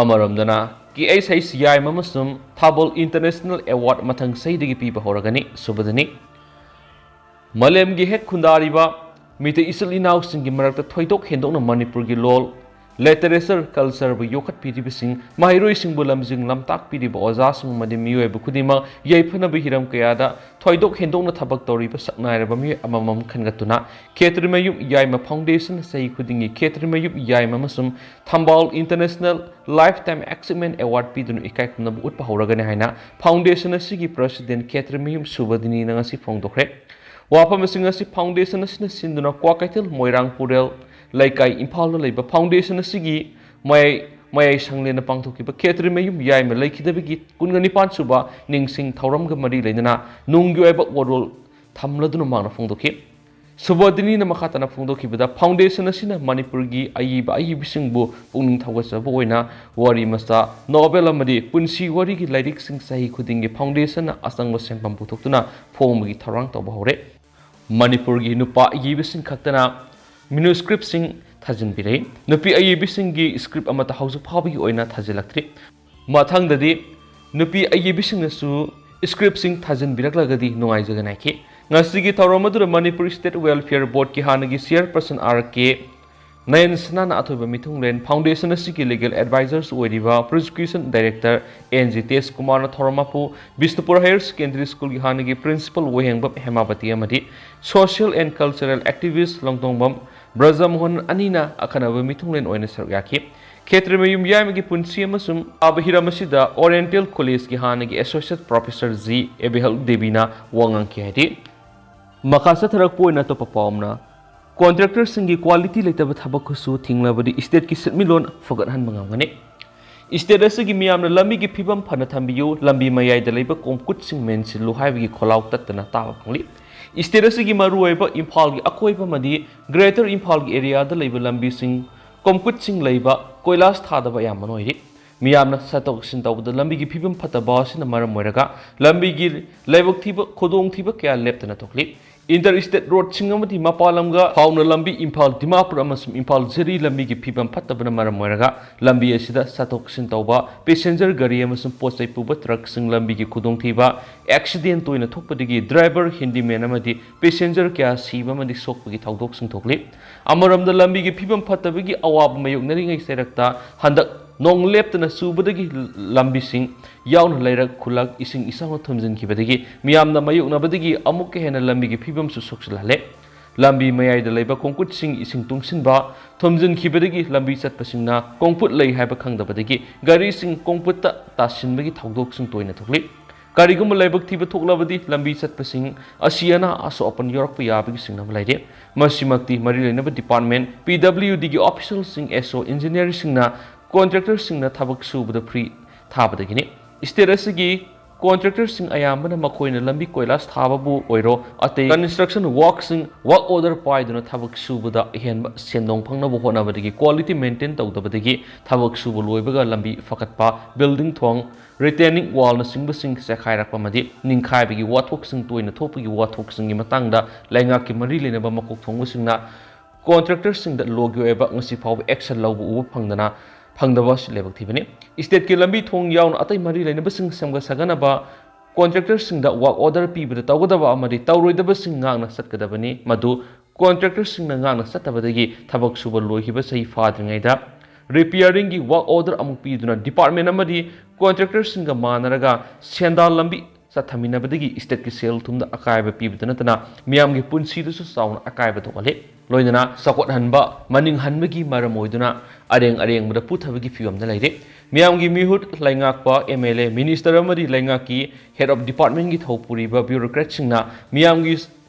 ꯑꯃꯔꯣꯝꯗꯅ, ꯀꯦ ꯑꯩꯆ ꯍꯩꯆ ꯌꯥꯏꯃ ꯑꯃꯁꯨꯡ ꯊꯥꯕꯜ International Award ꯃꯊꯪ ꯆꯍꯤꯗꯒꯤ ꯄꯤꯕ ꯍꯧꯔꯒꯅꯤ꯫ ꯁꯨꯕꯗꯅꯤ꯫ ꯃꯥꯂꯦꯝꯒꯤ ꯍꯦꯛ ꯈꯨꯟꯗꯥꯔꯤꯕ ꯃꯤꯇꯩ ꯏꯆꯤꯜ ꯏꯅꯥꯎꯁꯤꯡꯒꯤ ꯃꯔꯛꯇ ꯊꯣꯏꯗꯣꯛ ꯍꯦꯟꯗꯣꯛꯅ ꯃꯅꯤꯄꯨꯔꯒꯤ ꯂꯣꯜ, literature, cultureꯕꯨ ꯌꯣꯛꯈꯠꯄꯤꯔꯤꯕꯁꯤꯡ, ꯃꯍꯩꯔꯣꯏꯁꯤꯡꯕꯨ ꯂꯝꯖꯤꯡ ꯂꯝꯇꯥꯛꯄꯤꯔꯤꯕ ꯑꯣꯖꯥꯁꯤꯡ ꯑꯃꯗꯤ ꯃꯤꯑꯣꯏꯕ ꯈꯨꯗꯤꯡꯃꯛ ꯌꯥꯏꯐꯅꯕ ꯍꯤꯔꯝ ꯀꯌꯥꯗ ꯊꯣꯏꯗꯣꯛ ꯍꯦꯟꯗꯣꯛꯅ ꯊꯕꯛ ꯇꯧꯔꯤꯕ ꯁꯛꯅꯥꯏꯔꯕ ꯃꯤꯑꯣꯏ ꯑꯃꯃꯝ ꯈꯟꯒꯠꯇꯨꯅ ꯈꯦꯇ꯭ꯔꯤꯃꯌꯨꯝ ꯌꯥꯏꯃ Foundationꯅ ꯆꯍꯤ ꯈꯨꯗꯤꯡꯒꯤ ꯈꯦꯇ꯭ꯔꯤꯃꯌꯨꯝ ꯌꯥꯏꯃ ꯑꯃꯁꯨꯡ ꯊꯝꯕꯥꯜ International Lifetime Achievement Award ꯄꯤꯗꯨꯅ ꯏꯀꯥꯏ ꯈꯨꯝꯅꯕ ꯎꯠꯄ ꯍꯧꯔꯒꯅꯤ ꯍꯥꯏꯅ Foundation ꯑꯁꯤꯒꯤ President ꯈꯦꯇ꯭ꯔꯤꯃꯌꯨꯝ ꯁꯨꯕꯗꯤꯅꯤꯅ ꯉꯁꯤ ꯐꯣꯡꯗꯣꯛꯈ꯭ꯔꯦ꯫ ꯋꯥꯐꯝꯁꯤꯡ ꯑꯁꯤ Foundation ꯑꯁꯤꯅ ꯁꯤꯟꯗꯨꯅ ꯀ꯭ꯋꯥꯀꯩꯊꯦꯜ ꯃꯣꯏꯔꯥꯡ ꯄꯨꯔꯦꯜ ꯂꯩꯀꯥꯏ ꯏꯝꯐꯥꯜꯗ ꯂꯩꯕ Foundation ꯑꯁꯤꯒꯤ ꯃꯌꯥꯏ, ꯃꯌꯥꯏ ꯁꯪꯂꯦꯟꯗ ꯄꯥꯡꯊꯣꯛꯈꯤꯕ ꯈꯦꯇ꯭ꯔꯤꯃꯌꯨꯝ ꯌꯥꯏꯃ ꯂꯩꯈꯤꯗꯕꯒꯤ ꯀꯨꯟꯒ ꯅꯤꯄꯥꯟ ꯁꯨꯕ ꯅꯤꯡꯁꯤꯡ ꯊꯧꯔꯝꯒ ꯃꯔꯤ ꯂꯩꯅꯅ ꯅꯨꯡꯒꯤ ꯑꯣꯏꯕ ꯋꯥꯔꯣꯜ ꯊꯝꯂꯗꯨꯅ ꯃꯍꯥꯛꯅ ꯐꯣꯡꯗꯣꯛꯈꯤ꯫ ꯁꯨꯕꯣꯙꯤꯅꯤꯅ ꯃꯈꯥ ꯇꯥꯅ ꯐꯣꯡꯗꯣꯛꯈꯤꯕꯗ, Foundation ꯑꯁꯤꯅ ꯃꯅꯤꯄꯨꯔꯒꯤ ꯑꯏꯕ ꯑꯏꯕꯤꯁꯤꯡꯕꯨ ꯄꯨꯛꯅꯤꯡ ꯊꯧꯒꯠꯆꯕ ꯑꯣꯏꯅ ꯋꯥꯔꯤ ꯃꯆꯥ, novel ꯑꯃꯗꯤ ꯄꯨꯟꯁꯤ ꯋꯥꯔꯤꯒꯤ ꯂꯥꯏꯔꯤꯛꯁꯤꯡ ꯆꯍꯤ ꯈꯨꯗꯤꯡꯒꯤ Foundationꯅ ꯑꯆꯪꯕ ꯁꯦꯟꯐꯝ ꯄꯨꯊꯣꯛꯇꯨꯅ ꯐꯣꯡꯕꯒꯤ ꯊꯧꯔꯥꯡ ꯇꯧꯕ ꯍꯧꯔꯦ꯫ ꯃꯅꯤꯄꯨꯔꯒꯤ ꯅꯨꯄꯥ ꯑꯏꯕꯁꯤꯡ ꯈꯛꯇꯅ manuscriptꯁꯤꯡ ꯊꯥꯖꯤꯟꯕꯤꯔꯛꯏ꯫ ꯅꯨꯄꯤ ꯑꯏꯕꯤꯁꯤꯡꯒꯤ script ꯑꯃꯠꯇ ꯍꯧꯖꯤꯛ ꯐꯥꯎꯕꯒꯤ ꯑꯣꯏꯅ ꯊꯥꯖꯤꯜꯂꯛꯇ꯭ꯔꯤ꯫ ꯃꯊꯪꯗꯗꯤ ꯅꯨꯄꯤ ꯑꯏꯕꯤꯁꯤꯡꯅꯁꯨ scriptꯁꯤꯡ ꯊꯥꯖꯤꯟꯕꯤꯔꯛꯂꯒꯗꯤ ꯅꯨꯡꯉꯥꯏꯖꯒꯅꯤ ꯍꯥꯏꯈꯤ꯫ ꯉꯁꯤꯒꯤ ꯊꯧꯔꯝ ꯑꯗꯨꯗ ꯃꯅꯤꯄꯨꯔ State Welfare Boardꯀꯤ ꯍꯥꯟꯅꯒꯤ chairperson ꯑꯥꯔ ꯀꯦ ꯅꯌꯟ ꯁꯅꯥꯅ ꯑꯊꯣꯏꯕ ꯃꯤꯊꯨꯡꯂꯦꯟ ꯐꯥꯎꯟꯗꯦꯁꯟ ꯑꯁꯤꯒꯤ ꯂꯤꯒꯦꯜ ꯑꯦꯗꯚꯥꯏꯖꯔꯁ ꯑꯣꯏꯔꯤꯕ ꯄ꯭ꯔꯣꯁꯤꯀ꯭ꯌꯨꯁꯟ ꯗꯥꯏꯔꯦꯛꯇꯔ ꯑꯦꯟ ꯖꯤ ꯇꯦꯖ ꯀꯨꯃꯥꯔꯅ ꯊꯧꯔꯝ ꯃꯄꯨ ꯕꯤꯁꯅꯨꯄꯨꯔ ꯍꯥꯌꯔ ꯁꯦꯀꯦꯟꯗꯔꯤ ꯁ꯭ꯀꯨꯜꯒꯤ ꯍꯥꯟꯅꯒꯤ ꯄ꯭ꯔꯤꯟꯁꯤꯄꯜ ꯋꯥꯍꯦꯡꯕꯝ ꯍꯦꯃꯥꯕꯇꯤ ꯑꯃꯗꯤ ꯁꯣꯁꯤꯌꯦꯜ ꯑꯦꯟ ꯀꯜꯆꯔꯦꯜ ꯑꯦꯛꯇꯤꯚꯤꯁ꯭ꯠ ꯂꯣꯡꯗꯣꯡꯕꯝ ꯕ꯭ꯔꯖꯃꯣꯍꯟ ꯑꯅꯤꯅ ꯑꯈꯟꯅꯕ ꯃꯤꯊꯨꯡꯂꯦꯟ ꯑꯣꯏꯅ ꯁꯔꯨꯛ ꯌꯥꯈꯤ꯫ ꯈꯦꯇ꯭ꯔꯤꯃꯌꯨꯝ ꯌꯥꯏꯃꯒꯤ ꯄꯨꯟꯁꯤ ꯑꯃꯁꯨꯡ ꯑꯥꯕ ꯍꯤꯔꯝ ꯑꯁꯤꯗ ꯑꯣꯔꯤꯌꯦꯟꯇꯦꯜ ꯀꯣꯂꯦꯖꯀꯤ ꯍꯥꯟꯅꯒꯤ ꯑꯦꯁꯣꯁꯤꯌꯦꯠ ꯄ꯭ꯔꯣꯐꯦꯁꯔ ꯖꯤ ꯑꯦꯕꯤꯍꯜ ꯗꯦꯕꯤꯅ ꯋꯥ ꯉꯥꯡꯈꯤ ꯍꯥꯏꯗꯤ, ꯃꯈꯥ ꯆꯠꯊꯔꯛꯄ ꯑꯣꯏꯅ ꯑꯇꯣꯞꯄ ꯄꯥꯎ ꯑꯃꯅ, ꯀꯣꯟꯇ꯭ꯔꯦꯛꯇꯔꯁꯤꯡꯒꯤ ꯀ꯭ꯋꯥꯂꯤꯇꯤ ꯂꯩꯇꯕ ꯊꯕꯛ ꯈꯨꯠꯁꯨ ꯊꯤꯡꯂꯕꯗꯤ ꯏꯁꯇꯦꯠꯀꯤ ꯁꯦꯟꯃꯤꯠꯂꯣꯟ ꯐꯒꯠꯍꯟꯕ ꯉꯝꯒꯅꯤ꯫ ꯏꯁꯇꯦꯠ ꯑꯁꯤꯒꯤ ꯃꯤꯌꯥꯝꯅ ꯂꯝꯕꯤꯒꯤ ꯐꯤꯕꯝ ꯐꯅ ꯊꯝꯕꯤꯌꯨ, ꯂꯝꯕꯤ ꯃꯌꯥꯏꯗ ꯂꯩꯕ ꯀꯣꯝꯀꯨꯠꯁꯤꯡ ꯃꯦꯟꯁꯤꯜꯂꯨ ꯍꯥꯏꯕꯒꯤ ꯈꯣꯜꯂꯥꯎ ꯇꯠꯇꯅ ꯇꯥꯕ ꯐꯪꯂꯤ꯫ ꯏꯁꯇꯦꯠ ꯑꯁꯤꯒꯤ ꯃꯔꯨꯑꯣꯏꯕ ꯏꯝꯐꯥꯜꯒꯤ ꯑꯀꯣꯏꯕ ꯑꯃꯗꯤ ꯒ꯭ꯔꯦꯇꯔ ꯏꯝꯐꯥꯜꯒꯤ ꯑꯦꯔꯤꯌꯥꯗ ꯂꯩꯕ ꯂꯝꯕꯤꯁꯤꯡ ꯀꯣꯝꯀꯨꯠꯁꯤꯡ ꯂꯩꯕ, ꯀꯣꯏꯂꯥꯁ ꯊꯥꯗꯕ ꯑꯌꯥꯝꯕꯅ ꯑꯣꯏꯔꯤ꯫ ꯃꯤꯌꯥꯝꯅ ꯆꯠꯊꯣꯛ ꯆꯠꯁꯤꯟ ꯇꯧꯕꯗ ꯂꯝꯕꯤꯒꯤ ꯐꯤꯕꯝ ꯐꯠꯇꯕ ꯑꯁꯤꯅ ꯃꯔꯝ ꯑꯣꯏꯔꯒ ꯂꯝꯕꯤꯒꯤ ꯂꯥꯏꯕꯛ ꯊꯤꯕ, ꯈꯨꯗꯣꯡꯊꯤꯕ ꯀꯌꯥ ꯂꯦꯞꯇꯅ ꯊꯣꯛꯂꯤ꯫ ꯏꯟꯇꯔ ꯏꯁꯇꯦꯠ ꯔꯣꯗꯁꯤꯡ ꯑꯃꯗꯤ ꯃꯄꯥꯟ ꯂꯝꯒ ꯐꯥꯎꯅ ꯂꯝꯕꯤ ꯏꯝꯐꯥꯜ, ꯗꯤꯃꯥꯄꯨꯔ ꯑꯃꯁꯨꯡ ꯏꯝꯐꯥꯜ ꯖꯤꯔꯤ ꯂꯝꯕꯤꯒꯤ ꯐꯤꯕꯝ ꯐꯠꯇꯕꯅ ꯃꯔꯝ ꯑꯣꯏꯔꯒ ꯂꯝꯕꯤ ꯑꯁꯤꯗ ꯆꯠꯊꯣꯛ ꯆꯠꯁꯤꯟ ꯇꯧꯕ ꯄꯦꯁꯦꯟꯖꯔ ꯒꯥꯔꯤ ꯑꯃꯁꯨꯡ ꯄꯣꯠ ꯆꯩ ꯄꯨꯕ ꯇ꯭ꯔꯛꯁꯤꯡ ꯂꯝꯕꯤꯒꯤ ꯈꯨꯗꯣꯡꯊꯤꯕ, ꯑꯦꯛꯁꯤꯗꯦꯟ ꯇꯣꯏꯅ ꯊꯣꯛꯄꯗꯒꯤ ꯗ꯭ꯔꯥꯏꯚꯔ, ꯍꯦꯟꯗꯤꯃꯦꯟ ꯑꯃꯗꯤ ꯄꯦꯁꯦꯟꯖꯔ ꯀꯌꯥ ꯁꯤꯕ ꯑꯃꯗꯤ ꯁꯣꯛꯄꯒꯤ ꯊꯧꯗꯣꯛꯁꯤꯡ ꯊꯣꯛꯂꯤ꯫ ꯑꯃꯔꯣꯝꯗ ꯂꯝꯕꯤꯒꯤ ꯐꯤꯕꯝ ꯐꯠꯇꯕꯒꯤ ꯑꯋꯥꯕ ꯃꯥꯌꯣꯛꯅꯔꯤꯉꯩ ꯆꯩꯔꯛꯇ ꯍꯟꯗꯛ ꯅꯣꯡ ꯂꯦꯞꯇꯅ ꯆꯨꯕꯗꯒꯤ ꯂꯝꯕꯤꯁꯤꯡ ꯌꯥꯎꯅ ꯂꯩꯔꯛ ꯈꯨꯜꯂꯛ ꯏꯁꯤꯡ ꯏꯆꯥꯎꯅ ꯊꯨꯝꯖꯤꯟꯈꯤꯕꯗꯒꯤ ꯃꯤꯌꯥꯝꯅ ꯃꯥꯌꯣꯛꯅꯕꯗꯒꯤ ꯑꯃꯨꯛꯀ ꯍꯦꯟꯅ ꯂꯝꯕꯤꯒꯤ ꯐꯤꯕꯝꯁꯨ ꯁꯣꯛꯆꯤꯜꯍꯜꯂꯦ꯫ ꯂꯝꯕꯤ ꯃꯌꯥꯏꯗ ꯂꯩꯕ ꯀꯣꯡꯀꯨꯠꯁꯤꯡ ꯏꯁꯤꯡ ꯇꯨꯡꯁꯤꯟꯕ, ꯊꯨꯝꯖꯤꯟꯈꯤꯕꯗꯒꯤ ꯂꯝꯕꯤ ꯆꯠꯄꯁꯤꯡꯅ ꯀꯣꯡꯀꯨꯠ ꯂꯩ ꯍꯥꯏꯕ ꯈꯪꯗꯕꯗꯒꯤ ꯒꯥꯔꯤꯁꯤꯡ ꯀꯣꯡꯀꯨꯠꯇ ꯇꯥꯁꯤꯟꯕꯒꯤ ꯊꯧꯗꯣꯛꯁꯤꯡ ꯇꯣꯏꯅ ꯊꯣꯛꯂꯤ꯫ ꯀꯔꯤꯒꯨꯝꯕ ꯂꯥꯏꯕꯛ ꯊꯤꯕ ꯊꯣꯛꯂꯕꯗꯤ ꯂꯝꯕꯤ ꯆꯠꯄꯁꯤꯡ ꯑꯁꯤ ꯑꯅꯥ ꯑꯁꯣꯛ ꯑꯄꯟ ꯌꯥꯎꯔꯛꯄ ꯌꯥꯕꯒꯤ ꯆꯤꯡꯅꯕ ꯂꯩꯔꯦ꯫ ꯃꯁꯤꯃꯛꯇꯤ ꯃꯔꯤ ꯂꯩꯅꯕ ꯗꯤꯄꯥꯔꯠꯃꯦꯟ, ꯄꯤ ꯗꯕ꯭ꯂꯤꯌꯨ ꯗꯤꯒꯤ ꯑꯣꯐꯤꯁꯤꯌꯦꯜꯁꯤꯡ, ꯑꯦꯁ ꯑꯣ ꯏꯟꯖꯤꯅꯤꯌꯔꯁꯤꯡꯅ ꯀꯣꯟꯇ꯭ꯔꯦꯛꯇꯔꯁꯤꯡꯅ ꯊꯕꯛ ꯁꯨꯕꯗ ꯐ꯭ꯔꯤ ꯊꯥꯕꯗꯒꯤꯅꯤ꯫ ꯏꯁꯇꯦꯠ ꯑꯁꯤꯒꯤ ꯀꯣꯟꯇ꯭ꯔꯦꯛꯇꯔꯁꯤꯡ ꯑꯌꯥꯝꯕꯅ ꯃꯈꯣꯏꯅ ꯂꯝꯕꯤ ꯀꯣꯏꯂꯥꯁ ꯊꯥꯕꯕꯨ ꯑꯣꯏꯔꯣ, ꯑꯇꯩ ꯀꯟꯁꯇ꯭ꯔꯛꯁꯟ ꯋꯥꯔꯛꯁꯤꯡ ꯋꯥꯔꯛ ꯑꯣꯔꯗꯔ ꯄꯥꯏꯗꯨꯅ ꯊꯕꯛ ꯁꯨꯕꯗ ꯑꯍꯦꯟꯕ ꯁꯦꯟꯗꯣꯡ ꯐꯪꯅꯕ ꯍꯣꯠꯅꯕꯗꯒꯤ ꯀ꯭ꯋꯥꯂꯤꯇꯤ ꯃꯦꯟꯇꯦꯟ ꯇꯧꯗꯕꯗꯒꯤ ꯊꯕꯛ ꯁꯨꯕ ꯂꯣꯏꯕꯒ ꯂꯝꯕꯤ ꯐꯒꯠꯄ, ꯕꯤꯜꯗꯤꯡ ꯊꯣꯡ, ꯔꯤꯇꯦꯅꯤꯡ ꯋꯥꯜꯅꯆꯤꯡꯕꯁꯤꯡ ꯆꯦꯈꯥꯏꯔꯛꯄ ꯑꯃꯗꯤ ꯅꯤꯡꯈꯥꯏꯕꯒꯤ ꯋꯥꯊꯣꯛꯁꯤꯡ ꯇꯣꯏꯅ ꯊꯣꯛꯄꯒꯤ ꯋꯥꯊꯣꯛꯁꯤꯡꯒꯤ ꯃꯇꯥꯡꯗ ꯂꯩꯉꯥꯛꯀꯤ ꯃꯔꯤ ꯂꯩꯅꯕ ꯃꯀꯣꯛ ꯊꯣꯡꯕꯁꯤꯡꯅ ꯀꯣꯟꯇ꯭ꯔꯦꯛꯇꯔꯁꯤꯡꯗ ꯂꯣꯒꯤ ꯑꯣꯏꯕ ꯉꯁꯤ ꯐꯥꯎꯕ ꯑꯦꯛꯁꯟ ꯂꯧꯕ ꯎꯕ ꯐꯪꯗꯅ ꯐꯪꯗꯕ ꯑꯁꯤ ꯂꯥꯏꯕꯛ ꯊꯤꯕꯅꯤ꯫ ꯏꯁꯇꯦꯠꯀꯤ ꯂꯝꯕꯤ ꯊꯣꯡ ꯌꯥꯎꯅ ꯑꯇꯩ ꯃꯔꯤ ꯂꯩꯅꯕꯁꯤꯡ ꯁꯦꯝꯒꯠ ꯁꯥꯒꯠꯅꯕ ꯀꯣꯟꯇ꯭ꯔꯦꯛꯇꯔꯁꯤꯡꯗ ꯋꯥꯔꯛ ꯑꯣꯔꯗꯔ ꯄꯤꯕꯗ ꯇꯧꯒꯗꯕ ꯑꯃꯗꯤ ꯇꯧꯔꯣꯏꯗꯕꯁꯤꯡ ꯉꯥꯛꯅ ꯆꯠꯀꯗꯕꯅꯤ꯫ ꯃꯗꯨ ꯀꯣꯟꯇ꯭ꯔꯦꯛꯇꯔꯁꯤꯡꯅ ꯉꯥꯛꯅ ꯆꯠꯇꯕꯗꯒꯤ ꯊꯕꯛ ꯁꯨꯕ ꯂꯣꯏꯈꯤꯕ ꯆꯍꯤ ꯐꯥꯗ꯭ꯔꯤꯉꯩꯗ ꯔꯤꯄꯤꯌꯥꯔꯤꯡꯒꯤ ꯋꯥꯔꯛ ꯑꯣꯔꯗꯔ ꯑꯃꯨꯛ ꯄꯤꯗꯨꯅ ꯗꯤꯄꯥꯔꯠꯃꯦꯟ ꯑꯃꯗꯤ ꯀꯣꯟꯇ꯭ꯔꯦꯛꯇꯔꯁꯤꯡꯒ ꯃꯥꯟꯅꯔꯒ ꯁꯦꯟꯗꯥꯟ ꯂꯝꯕꯤ ꯆꯠꯊꯃꯤꯟꯅꯕꯗꯒꯤ ꯏꯁꯇꯦꯠꯀꯤ ꯁꯦꯜ ꯊꯨꯝꯗ ꯑꯀꯥꯏꯕ ꯄꯤꯕꯗ ꯅꯠꯇꯅ ꯃꯤꯌꯥꯝꯒꯤ ꯄꯨꯟꯁꯤꯗꯁꯨ ꯆꯥꯎꯅ ꯑꯀꯥꯏꯕ ꯊꯣꯛꯍꯜꯂꯤ꯫ ꯂꯣꯏꯅꯅ ꯆꯥꯎꯈꯠꯍꯟꯕ ꯃꯅꯤꯡ ꯍꯟꯕꯒꯤ ꯃꯔꯝ ꯑꯣꯏꯗꯨꯅ ꯑꯔꯦꯡ ꯑꯔꯦꯡꯕꯗ ꯄꯨꯊꯕꯒꯤ ꯐꯤꯕꯝꯗ ꯂꯩꯔꯦ꯫ ꯃꯤꯌꯥꯝꯒꯤ ꯃꯤꯍꯨꯠ ꯂꯩꯉꯥꯛꯄ, ꯑꯦꯝ ꯑꯦꯜ ꯑꯦ, ꯃꯤꯅꯤꯁꯇꯔ ꯑꯃꯗꯤ ꯂꯩꯉꯥꯛꯀꯤ ꯍꯦꯗ ꯑꯣꯐ ꯗꯤꯄꯥꯔꯠꯃꯦꯟꯒꯤ ꯊꯧ ꯄꯨꯔꯤꯕ ꯕ꯭ꯌꯨꯔꯣꯀ꯭ꯔꯦꯠꯁꯤꯡꯅ ꯃꯤꯌꯥꯝꯒꯤ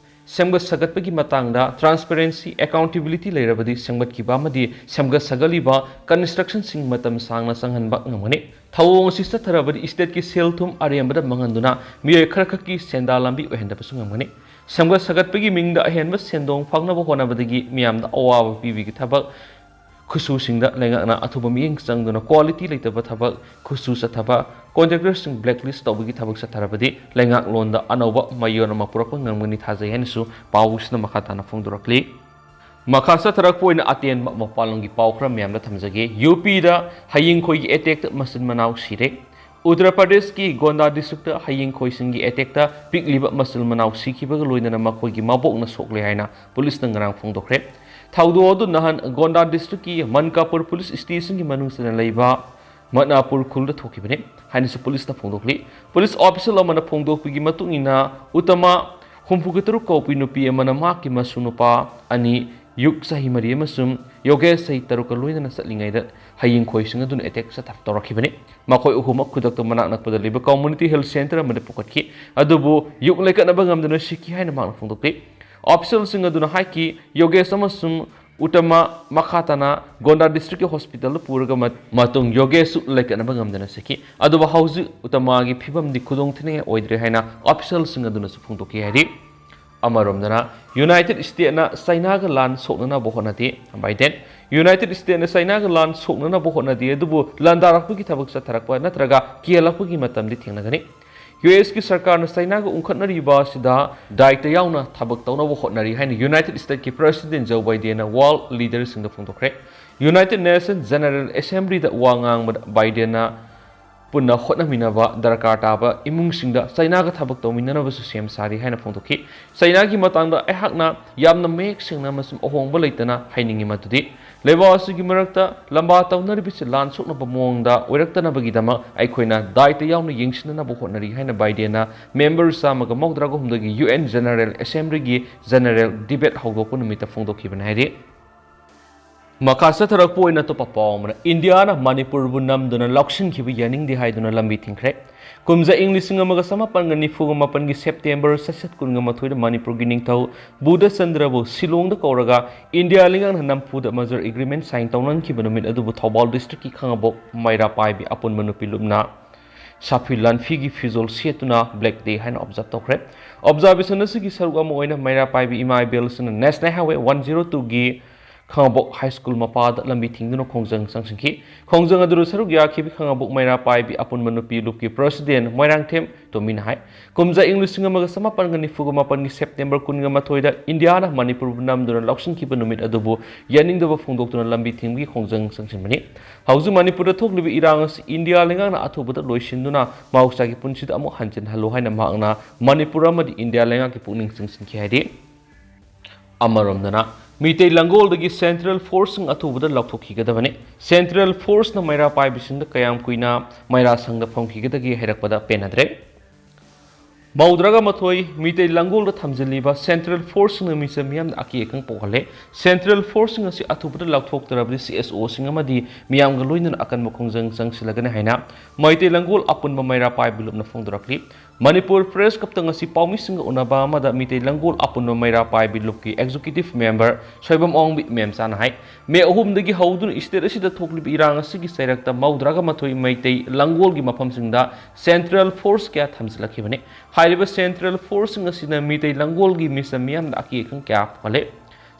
ꯁꯦꯝꯒꯠ ꯁꯥꯒꯠꯄꯒꯤ ꯃꯇꯥꯡꯗ ꯇ꯭ꯔꯥꯟꯁꯄꯦꯔꯦꯟꯁꯤ, ꯑꯦꯀꯥꯎꯟꯇꯦꯕꯤꯂꯤꯇꯤ ꯂꯩꯔꯕꯗꯤ ꯁꯦꯝꯒꯠꯈꯤꯕ ꯑꯃꯗꯤ ꯁꯦꯝꯒꯠ ꯁꯥꯒꯠꯂꯤꯕ ꯀꯟꯁꯇ꯭ꯔꯛꯁꯟꯁꯤꯡ ꯃꯇꯝ ꯁꯥꯡꯅ ꯆꯪꯍꯟꯕ ꯉꯝꯒꯅꯤ꯫ ꯊꯧꯑꯣꯡ ꯑꯁꯤ ꯆꯠꯊꯔꯕꯗꯤ ꯏꯁꯇꯦꯠꯀꯤ ꯁꯦꯜ ꯊꯨꯝ ꯑꯔꯦꯝꯕꯗ ꯃꯥꯡꯍꯟꯗꯨꯅ ꯃꯤꯑꯣꯏ ꯈꯔꯈꯛꯀꯤ ꯁꯦꯟꯗꯥꯟ ꯂꯝꯕꯤ ꯑꯣꯏꯍꯟꯗꯕꯁꯨ ꯉꯝꯒꯅꯤ꯫ ꯁꯦꯝꯒꯠ ꯁꯥꯒꯠꯄꯒꯤ ꯃꯤꯡꯗ ꯑꯍꯦꯟꯕ ꯁꯦꯟꯗꯣꯡ ꯐꯪꯅꯕ ꯍꯣꯠꯅꯕꯗꯒꯤ ꯃꯤꯌꯥꯝꯗ ꯑꯋꯥꯕ ꯄꯤꯕꯒꯤ ꯊꯕꯛ ꯈꯨꯠꯁꯨꯁꯤꯡꯗ ꯂꯩꯉꯥꯛꯅ ꯑꯊꯨꯕ ꯃꯤꯠꯌꯦꯡ ꯆꯪꯗꯨꯅ ꯀ꯭ꯋꯥꯂꯤꯇꯤ ꯂꯩꯇꯕ ꯊꯕꯛ, ꯈꯨꯠꯁꯨ ꯆꯠꯊꯕ, ꯀꯣꯟꯇ꯭ꯔꯦꯛꯇꯔꯁꯤꯡ ꯕ꯭ꯂꯦꯛꯂꯤꯁ ꯇꯧꯕꯒꯤ ꯊꯕꯛ ꯆꯠꯊꯔꯕꯗꯤ ꯂꯩꯉꯥꯛꯂꯣꯟꯗ ꯑꯅꯧꯕ ꯃꯌꯣꯟ ꯑꯃ ꯄꯨꯔꯛꯄ ꯉꯝꯒꯅꯤ ꯊꯥꯖꯩ ꯍꯥꯏꯅꯁꯨ ꯄꯥꯎꯁꯤꯅ ꯃꯈꯥ ꯇꯥꯅ ꯐꯣꯡꯗꯣꯔꯛꯂꯤ꯫ ꯃꯈꯥ ꯆꯠꯊꯔꯛꯄ ꯑꯣꯏꯅ ꯑꯇꯦꯟꯕ ꯃꯄꯥꯟ ꯂꯝꯒꯤ ꯄꯥꯎ ꯈꯔ ꯃꯌꯥꯝꯗ ꯊꯝꯖꯒꯦ꯫ ꯌꯨ ꯄꯤꯗ ꯍꯌꯤꯡꯈꯣꯏꯒꯤ ꯑꯦꯇꯦꯛꯇ ꯃꯆꯤꯟ ꯃꯅꯥꯎ ꯁꯤꯔꯦ꯫ ꯎꯠꯇꯔ ꯄ꯭ꯔꯗꯦꯁꯀꯤ ꯒꯣꯟꯗꯥ ꯗꯤꯁꯇ꯭ꯔꯤꯛꯇ ꯍꯌꯤꯡꯈꯣꯏꯁꯤꯡꯒꯤ ꯑꯦꯇꯦꯛꯇ ꯄꯤꯛꯂꯤꯕ ꯃꯆꯤꯟ ꯃꯅꯥꯎ ꯁꯤꯈꯤꯕꯒ ꯂꯣꯏꯅꯅ ꯃꯈꯣꯏꯒꯤ ꯃꯕꯣꯛꯅ ꯁꯣꯛꯂꯦ ꯍꯥꯏꯅ ꯄꯨꯂꯤꯁꯅ ꯉꯔꯥꯡ ꯐꯣꯡꯗꯣꯛꯈ꯭ꯔꯦ꯫ ꯊꯧꯗꯣꯛ ꯑꯗꯨ ꯅꯍꯥꯟ ꯒꯣꯟꯗꯥ ꯗꯤꯁꯇ꯭ꯔꯤꯛꯀꯤ ꯃꯟꯀꯥꯄꯨꯔ ꯄꯨꯂꯤꯁ ꯁ꯭ꯇꯦꯁꯟꯒꯤ ꯃꯅꯨꯡꯗ ꯂꯩꯕ ꯃꯠꯅꯥꯄꯨꯔ ꯈꯨꯜꯗ ꯊꯣꯛꯈꯤꯕꯅꯤ ꯍꯥꯏꯅꯁꯨ ꯄꯨꯂꯤꯁꯅ ꯐꯣꯡꯗꯣꯛꯂꯤ꯫ ꯄꯨꯂꯤꯁ ꯑꯣꯐꯤꯁꯤꯌꯦꯜ ꯑꯃꯅ ꯐꯣꯡꯗꯣꯛꯄꯒꯤ ꯃꯇꯨꯡ ꯏꯟꯅ, ꯎꯇꯃꯥ ꯍꯨꯝꯐꯨꯒ ꯇꯔꯨꯛ ꯀꯧꯕꯤ ꯅꯨꯄꯤ ꯑꯃꯅ ꯃꯍꯥꯛꯀꯤ ꯃꯁꯨ ꯅꯨꯄꯥ ꯑꯅꯤ, ꯌꯨꯛ ꯆꯍꯤ ꯃꯔꯤ ꯑꯃꯁꯨꯡ ꯌꯣꯒꯦꯁ ꯆꯍꯤ ꯇꯔꯨꯛꯀ ꯂꯣꯏꯅꯅ ꯆꯠꯂꯤꯉꯩꯗ ꯍꯌꯤꯡꯈꯣꯏꯁꯤꯡ ꯑꯗꯨꯅ ꯑꯦꯇꯦꯛ ꯆꯠꯊ-, ꯇꯧꯔꯛꯈꯤꯕꯅꯤ꯫ ꯃꯈꯣꯏ ꯑꯍꯨꯝꯃꯛ ꯈꯨꯗꯛꯇ ꯃꯅꯥꯛ ꯅꯛꯄꯗ ꯂꯩꯕ ꯀꯝꯃ꯭ꯌꯨꯅꯤꯇꯤ ꯍꯦꯜꯊ ꯁꯦꯟꯇꯔ ꯑꯃꯗ ꯄꯨꯈꯠꯈꯤ, ꯑꯗꯨꯕꯨ ꯌꯨꯛ ꯂꯩꯀꯠꯅꯕ ꯉꯝꯗꯅ ꯁꯤꯈꯤ ꯍꯥꯏꯅ ꯃꯍꯥꯛꯅ ꯐꯣꯡꯗꯣꯛꯈꯤ꯫ ꯑꯣꯐꯤꯁꯤꯌꯦꯜꯁꯤꯡ ꯑꯗꯨꯅ ꯍꯥꯏꯈꯤ, ꯌꯣꯒꯦꯁ ꯑꯃꯁꯨꯡ ꯎꯇꯃꯥ ꯃꯈꯥ ꯇꯥꯅ ꯒꯣꯟꯗꯥ ꯗꯤꯁꯇ꯭ꯔꯤꯛꯀꯤ ꯍꯣꯁꯄꯤꯇꯥꯜꯗ ꯄꯨꯔꯒ ꯃꯠ-, ꯃꯇꯨꯡ ꯌꯣꯒꯦꯁꯁꯨ ꯂꯩꯀꯠꯅꯕ ꯉꯝꯗꯅ ꯁꯤꯈꯤ꯫ ꯑꯗꯨꯕꯨ ꯍꯧꯖꯤꯛ ꯎꯇꯃꯥꯒꯤ ꯐꯤꯕꯝꯗꯤ ꯈꯨꯗꯣꯡ ꯊꯤꯅꯤꯡꯉꯥꯏ ꯑꯣꯏꯗ꯭ꯔꯦ ꯍꯥꯏꯅ ꯑꯣꯐꯤꯁꯤꯌꯦꯜꯁꯤꯡ ꯑꯗꯨꯅꯁꯨ ꯐꯣꯡꯗꯣꯛꯈꯤ ꯍꯥꯏꯔꯤ꯫ ꯑꯃꯔꯣꯝꯗꯅ, ꯌꯨꯅꯥꯏꯇꯦꯗ ꯁ꯭ꯇꯦꯠꯅ ꯆꯥꯏꯅꯥꯒ ꯂꯥꯟ ꯁꯣꯛꯅꯅꯕ ꯍꯣꯠꯅꯗꯦ꯫ ꯕꯥꯏꯗꯦꯟ, ꯌꯨꯅꯥꯏꯇꯦꯗ ꯁ꯭ꯇꯦꯠꯅ ꯆꯥꯏꯅꯥꯒ ꯂꯥꯟ ꯁꯣꯛꯅꯅꯕ ꯍꯣꯠꯅꯗꯦ, ꯑꯗꯨꯕꯨ ꯂꯥꯟꯗꯥꯔꯛꯄꯒꯤ ꯊꯕꯛ ꯆꯠꯊꯔꯛꯄ ꯅꯠꯇ꯭ꯔꯒ ꯀꯤꯍꯜꯂꯛꯄꯒꯤ ꯃꯇꯝꯗꯤ ꯊꯦꯡꯅꯒꯅꯤ꯫ ꯌꯨ ꯑꯦꯁꯀꯤ ꯁꯔꯀꯥꯔꯅ ꯆꯥꯏꯅꯥꯒ ꯎꯪꯈꯠꯅꯔꯤꯕ ꯑꯁꯤꯗ ꯗꯥꯏꯇ ꯌꯥꯎꯅ ꯊꯕꯛ ꯇꯧꯅꯕ ꯍꯣꯠꯅꯔꯤ ꯍꯥꯏꯅ ꯌꯨꯅꯥꯏꯇꯦꯗ ꯁ꯭ꯇꯦꯠꯀꯤ ꯄ꯭ꯔꯦꯁꯤꯗꯦꯟꯠ ꯖꯣ ꯕꯥꯏꯗꯦꯟꯅ ꯋꯥꯔꯜꯗ ꯂꯤꯗꯔꯁꯤꯡꯗ ꯐꯣꯡꯗꯣꯛꯈ꯭ꯔꯦ꯫ ꯌꯨꯅꯥꯏꯇꯦꯗ ꯅꯦꯁꯟ ꯖꯦꯅꯔꯦꯜ ꯑꯦꯁꯦꯝꯕ꯭ꯂꯤꯗ ꯋꯥ ꯉꯥꯡꯕꯗ ꯕꯥꯏꯗꯦꯟꯅ ꯄꯨꯟꯅ ꯍꯣꯠꯅꯃꯤꯟꯅꯕ ꯗꯔꯀꯥꯔ ꯇꯥꯕ ꯏꯃꯨꯡꯁꯤꯡꯗ ꯆꯩꯅꯥꯒ ꯊꯕꯛ ꯇꯧꯃꯤꯟꯅꯅꯕꯁꯨ ꯁꯦꯝ ꯁꯥꯔꯤ ꯍꯥꯏꯅ ꯐꯣꯡꯗꯣꯛꯈꯤ꯫ ꯆꯩꯅꯥꯒꯤ ꯃꯇꯥꯡꯗ ꯑꯩꯍꯥꯛꯅ ꯌꯥꯝꯅ ꯃꯌꯦꯛ ꯁꯦꯡꯅ ꯑꯃꯁꯨꯡ ꯑꯍꯣꯡꯕ ꯂꯩꯇꯅ ꯍꯥꯏꯅꯤꯡꯉꯤ ꯃꯗꯨꯗꯤ ꯂꯩꯕꯥꯛ ꯑꯁꯤꯒꯤ ꯃꯔꯛꯇ ꯂꯝꯕꯥ ꯇꯧꯅꯔꯤꯕꯁꯤ ꯂꯥꯟ ꯁꯣꯛꯅꯕ ꯃꯑꯣꯡꯗ ꯑꯣꯏꯔꯛꯇꯅꯕꯒꯤꯗꯃꯛ ꯑꯩꯈꯣꯏꯅ ꯗꯥꯏꯇ ꯌꯥꯎꯅ ꯌꯦꯡꯁꯤꯟꯅꯅꯕ ꯍꯣꯠꯅꯔꯤ ꯍꯥꯏꯅ ꯕꯥꯏꯗꯦꯟꯅ ꯃꯦꯝꯕꯔ ꯆꯥꯝꯃꯒ ꯃꯧꯗ꯭ꯔꯥꯒ ꯍꯨꯝꯗꯣꯏꯒꯤ ꯌꯨ ꯑꯦꯟ ꯖꯦꯅꯔꯦꯜ ꯑꯦꯁꯦꯝꯕ꯭ꯂꯤꯒꯤ ꯖꯦꯅꯔꯦꯜ ꯗꯤꯕꯦꯠ ꯍꯧꯗꯣꯛꯄ ꯅꯨꯃꯤꯠꯇ ꯐꯣꯡꯗꯣꯛꯈꯤꯕꯅꯤ ꯍꯥꯏꯔꯤ꯫ ꯃꯈꯥ ꯆꯠꯊꯔꯛꯄ ꯑꯣꯏꯅ ꯑꯇꯣꯞꯄ ꯄꯥꯎ ꯑꯃꯅ, ꯏꯟꯗꯤꯌꯥꯅ ꯃꯅꯤꯄꯨꯔꯕꯨ ꯅꯝꯗꯨꯅ ꯂꯧꯁꯤꯟꯈꯤꯕ ꯌꯥꯅꯤꯡꯗꯦ ꯍꯥꯏꯗꯨꯅ ꯂꯝꯕꯤ ꯊꯤꯡꯈ꯭ꯔꯦ꯫ ꯀꯨꯝꯖꯥ ꯏꯪ ꯂꯤꯁꯤꯡ ꯑꯃꯒ ꯆꯃꯥꯄꯟꯒ ꯅꯤꯐꯨꯒ ꯃꯥꯄꯟꯒꯤ ꯁꯦꯞꯇꯦꯝꯕꯔ ꯆꯩꯆꯠ ꯀꯨꯟꯒ ꯃꯥꯊꯣꯏꯗ ꯃꯅꯤꯄꯨꯔꯒꯤ ꯅꯤꯡꯊꯧ ꯕꯨꯙꯆꯟꯗ꯭ꯔꯕꯨ ꯁꯤꯂꯣꯡꯗ ꯀꯧꯔꯒ ꯏꯟꯗꯤꯌꯥ ꯂꯩꯉꯥꯛꯅ ꯅꯝꯐꯨꯗ merger agreement sign ꯇꯧꯅꯍꯟꯈꯤꯕ ꯅꯨꯃꯤꯠ ꯑꯗꯨꯕꯨ ꯊꯧꯕꯥꯜ district ꯀꯤ ꯈꯥꯉꯕꯣꯛ ꯃꯩꯔꯥ ꯄꯥꯏꯕꯤ ꯑꯄꯨꯟꯕ ꯅꯨꯄꯤ ꯂꯨꯞꯅ ꯁꯥꯐꯤ ꯂꯥꯟꯐꯤꯒꯤ ꯐꯤꯖꯣꯜ ꯁꯦꯠꯇꯨꯅ black day ꯍꯥꯏꯅ observe ꯇꯧꯈ꯭ꯔꯦ꯫ Observation ꯑꯁꯤꯒꯤ ꯁꯔꯨꯛ ꯑꯃ ꯑꯣꯏꯅ ꯃꯩꯔꯥ ꯄꯥꯏꯕꯤ ꯏꯃꯥ ꯏꯕꯦꯜꯁꯤꯡꯅ National Highway one zero two ꯒꯤ ꯈꯥꯉꯕꯣꯛ High School ꯃꯄꯥꯗ ꯂꯝꯕꯤ ꯊꯤꯡꯗꯨꯅ ꯈꯣꯡꯖꯪ ꯆꯪꯁꯤꯟꯈꯤ꯫ ꯈꯣꯡꯖꯪ ꯑꯗꯨꯗ ꯁꯔꯨꯛ ꯌꯥꯈꯤꯕ ꯈꯥꯉꯕꯣꯛ ꯃꯩꯔꯥ ꯄꯥꯏꯕꯤ ꯑꯄꯨꯟꯕ ꯅꯨꯄꯤ ꯂꯨꯞꯀꯤ president ꯃꯣꯏꯔꯥꯡꯊꯦꯝ ꯇꯣꯃꯤꯅ ꯍꯥꯏ, ꯀꯨꯝꯖꯥ ꯏꯪ ꯂꯤꯁꯤꯡ ꯑꯃꯒ ꯆꯃꯥꯄꯟꯒ ꯅꯤꯐꯨꯒ ꯃꯥꯄꯟꯒꯤ ꯁꯦꯞꯇꯦꯝꯕꯔ ꯀꯨꯟꯒ ꯃꯥꯊꯣꯏꯗ ꯏꯟꯗꯤꯌꯥꯅ ꯃꯅꯤꯄꯨꯔꯕꯨ ꯅꯝꯗꯨꯅ ꯂꯧꯁꯤꯟꯈꯤꯕ ꯅꯨꯃꯤꯠ ꯑꯗꯨꯕꯨ ꯌꯥꯅꯤꯡꯗꯕ ꯐꯣꯡꯗꯣꯛꯇꯨꯅ ꯂꯝꯕꯤ ꯊꯤꯡꯕꯒꯤ ꯈꯣꯡꯖꯪ ꯆꯪꯁꯤꯟꯕꯅꯤ꯫ ꯍꯧꯖꯤꯛ ꯃꯅꯤꯄꯨꯔꯗ ꯊꯣꯛꯂꯤꯕ ꯏꯔꯥꯡ ꯑꯁꯤ ꯏꯟꯗꯤꯌꯥ ꯂꯩꯉꯥꯛꯅ ꯑꯊꯨꯕꯗ ꯂꯣꯏꯁꯤꯟꯗꯨꯅ ꯃꯍꯧꯁꯥꯒꯤ ꯄꯨꯟꯁꯤꯗ ꯑꯃꯨꯛ ꯍꯟꯖꯤꯟꯍꯜꯂꯨ ꯍꯥꯏꯅ ꯃꯍꯥꯛꯅ ꯃꯅꯤꯄꯨꯔ ꯑꯃꯗꯤ ꯏꯟꯗꯤꯌꯥ ꯂꯩꯉꯥꯛꯀꯤ ꯄꯨꯛꯅꯤꯡ ꯆꯤꯡꯁꯤꯟꯈꯤ ꯍꯥꯏꯔꯤ꯫ ꯑꯃꯔꯣꯝꯗꯅ, ꯃꯤꯇꯩ ꯂꯥꯡꯒꯣꯜꯗꯒꯤ central forceꯁꯤꯡ ꯑꯊꯨꯕꯗ ꯂꯧꯊꯣꯛꯈꯤꯒꯗꯕꯅꯤ꯫ Central forceꯅ ꯃꯩꯔꯥ ꯄꯥꯏꯕꯤꯁꯤꯡꯗ ꯀꯌꯥꯝ ꯀꯨꯏꯅ ꯃꯩꯔꯥ ꯁꯪꯗ ꯐꯝꯈꯤꯒꯗꯒꯦ ꯍꯥꯏꯔꯛꯄꯗ ꯄꯦꯟꯅꯗ꯭ꯔꯦ꯫ ꯃꯧꯗ꯭ꯔꯥꯒ ꯃꯥꯊꯣꯏ ꯃꯤꯇꯩ ꯂꯥꯡꯒꯣꯜꯗ ꯊꯝꯖꯤꯜꯂꯤꯕ central forceꯁꯤꯡꯅ ꯃꯤꯆꯝ ꯃꯤꯌꯥꯝꯗ ꯑꯀꯤ ꯑꯈꯪ ꯄꯣꯛꯍꯜꯂꯦ꯫ Central forceꯁꯤꯡ ꯑꯁꯤ ꯑꯊꯨꯕꯗ ꯂꯧꯊꯣꯛꯇ꯭ꯔꯕꯗꯤ CSOꯁꯤꯡ ꯑꯃꯗꯤ ꯃꯤꯌꯥꯝꯒ ꯂꯣꯏꯅꯅ ꯑꯀꯟꯕ ꯈꯣꯡꯖꯪ ꯆꯪꯁꯤꯜꯂꯒꯅꯤ ꯍꯥꯏꯅ ꯃꯩꯇꯩ ꯂꯥꯡꯒꯣꯜ ꯑꯄꯨꯟꯕ ꯃꯩꯔꯥ ꯄꯥꯏꯕꯤ ꯂꯨꯞꯅ ꯐꯣꯡꯗꯣꯔꯛꯂꯤ꯫ ꯃꯅꯤꯄꯨꯔ Press Clubꯇ ꯉꯁꯤ ꯄꯥꯎꯃꯤꯁꯤꯡꯒ ꯎꯅꯕ ꯑꯃꯗ ꯃꯤꯇꯩ ꯂꯥꯡꯒꯣꯜ ꯑꯄꯨꯟꯕ ꯃꯩꯔꯥ ꯄꯥꯏꯕꯤ ꯂꯨꯞꯀꯤ executive member ꯁꯣꯏꯕꯝ ꯑꯋꯥꯡꯕꯤ ꯃꯦꯝꯆꯥꯅ ꯍꯥꯏ, ꯃꯦ ꯑꯍꯨꯝꯗꯒꯤ ꯍꯧꯗꯨꯅ state ꯑꯁꯤꯗ ꯊꯣꯛꯂꯤꯕ ꯏꯔꯥꯡ ꯑꯁꯤꯒꯤ ꯆꯩꯔꯛꯇ ꯃꯧꯗ꯭ꯔꯥꯒ ꯃꯥꯊꯣꯏ ꯃꯩꯇꯩ ꯂꯥꯡꯒꯣꯜꯒꯤ ꯃꯐꯝꯁꯤꯡꯗ central force ꯀꯌꯥ ꯊꯝꯖꯤꯜꯂꯛꯈꯤꯕꯅꯤ꯫ ꯍꯥꯏꯔꯤꯕ central forceꯁꯤꯡ ꯑꯁꯤꯅ ꯃꯤꯇꯩ ꯂꯥꯡꯒꯣꯜꯒꯤ ꯃꯤꯆꯝ ꯃꯤꯌꯥꯝꯗ ꯑꯀꯤ ꯑꯈꯪ ꯀꯌꯥ ꯄꯣꯛꯍꯜꯂꯦ꯫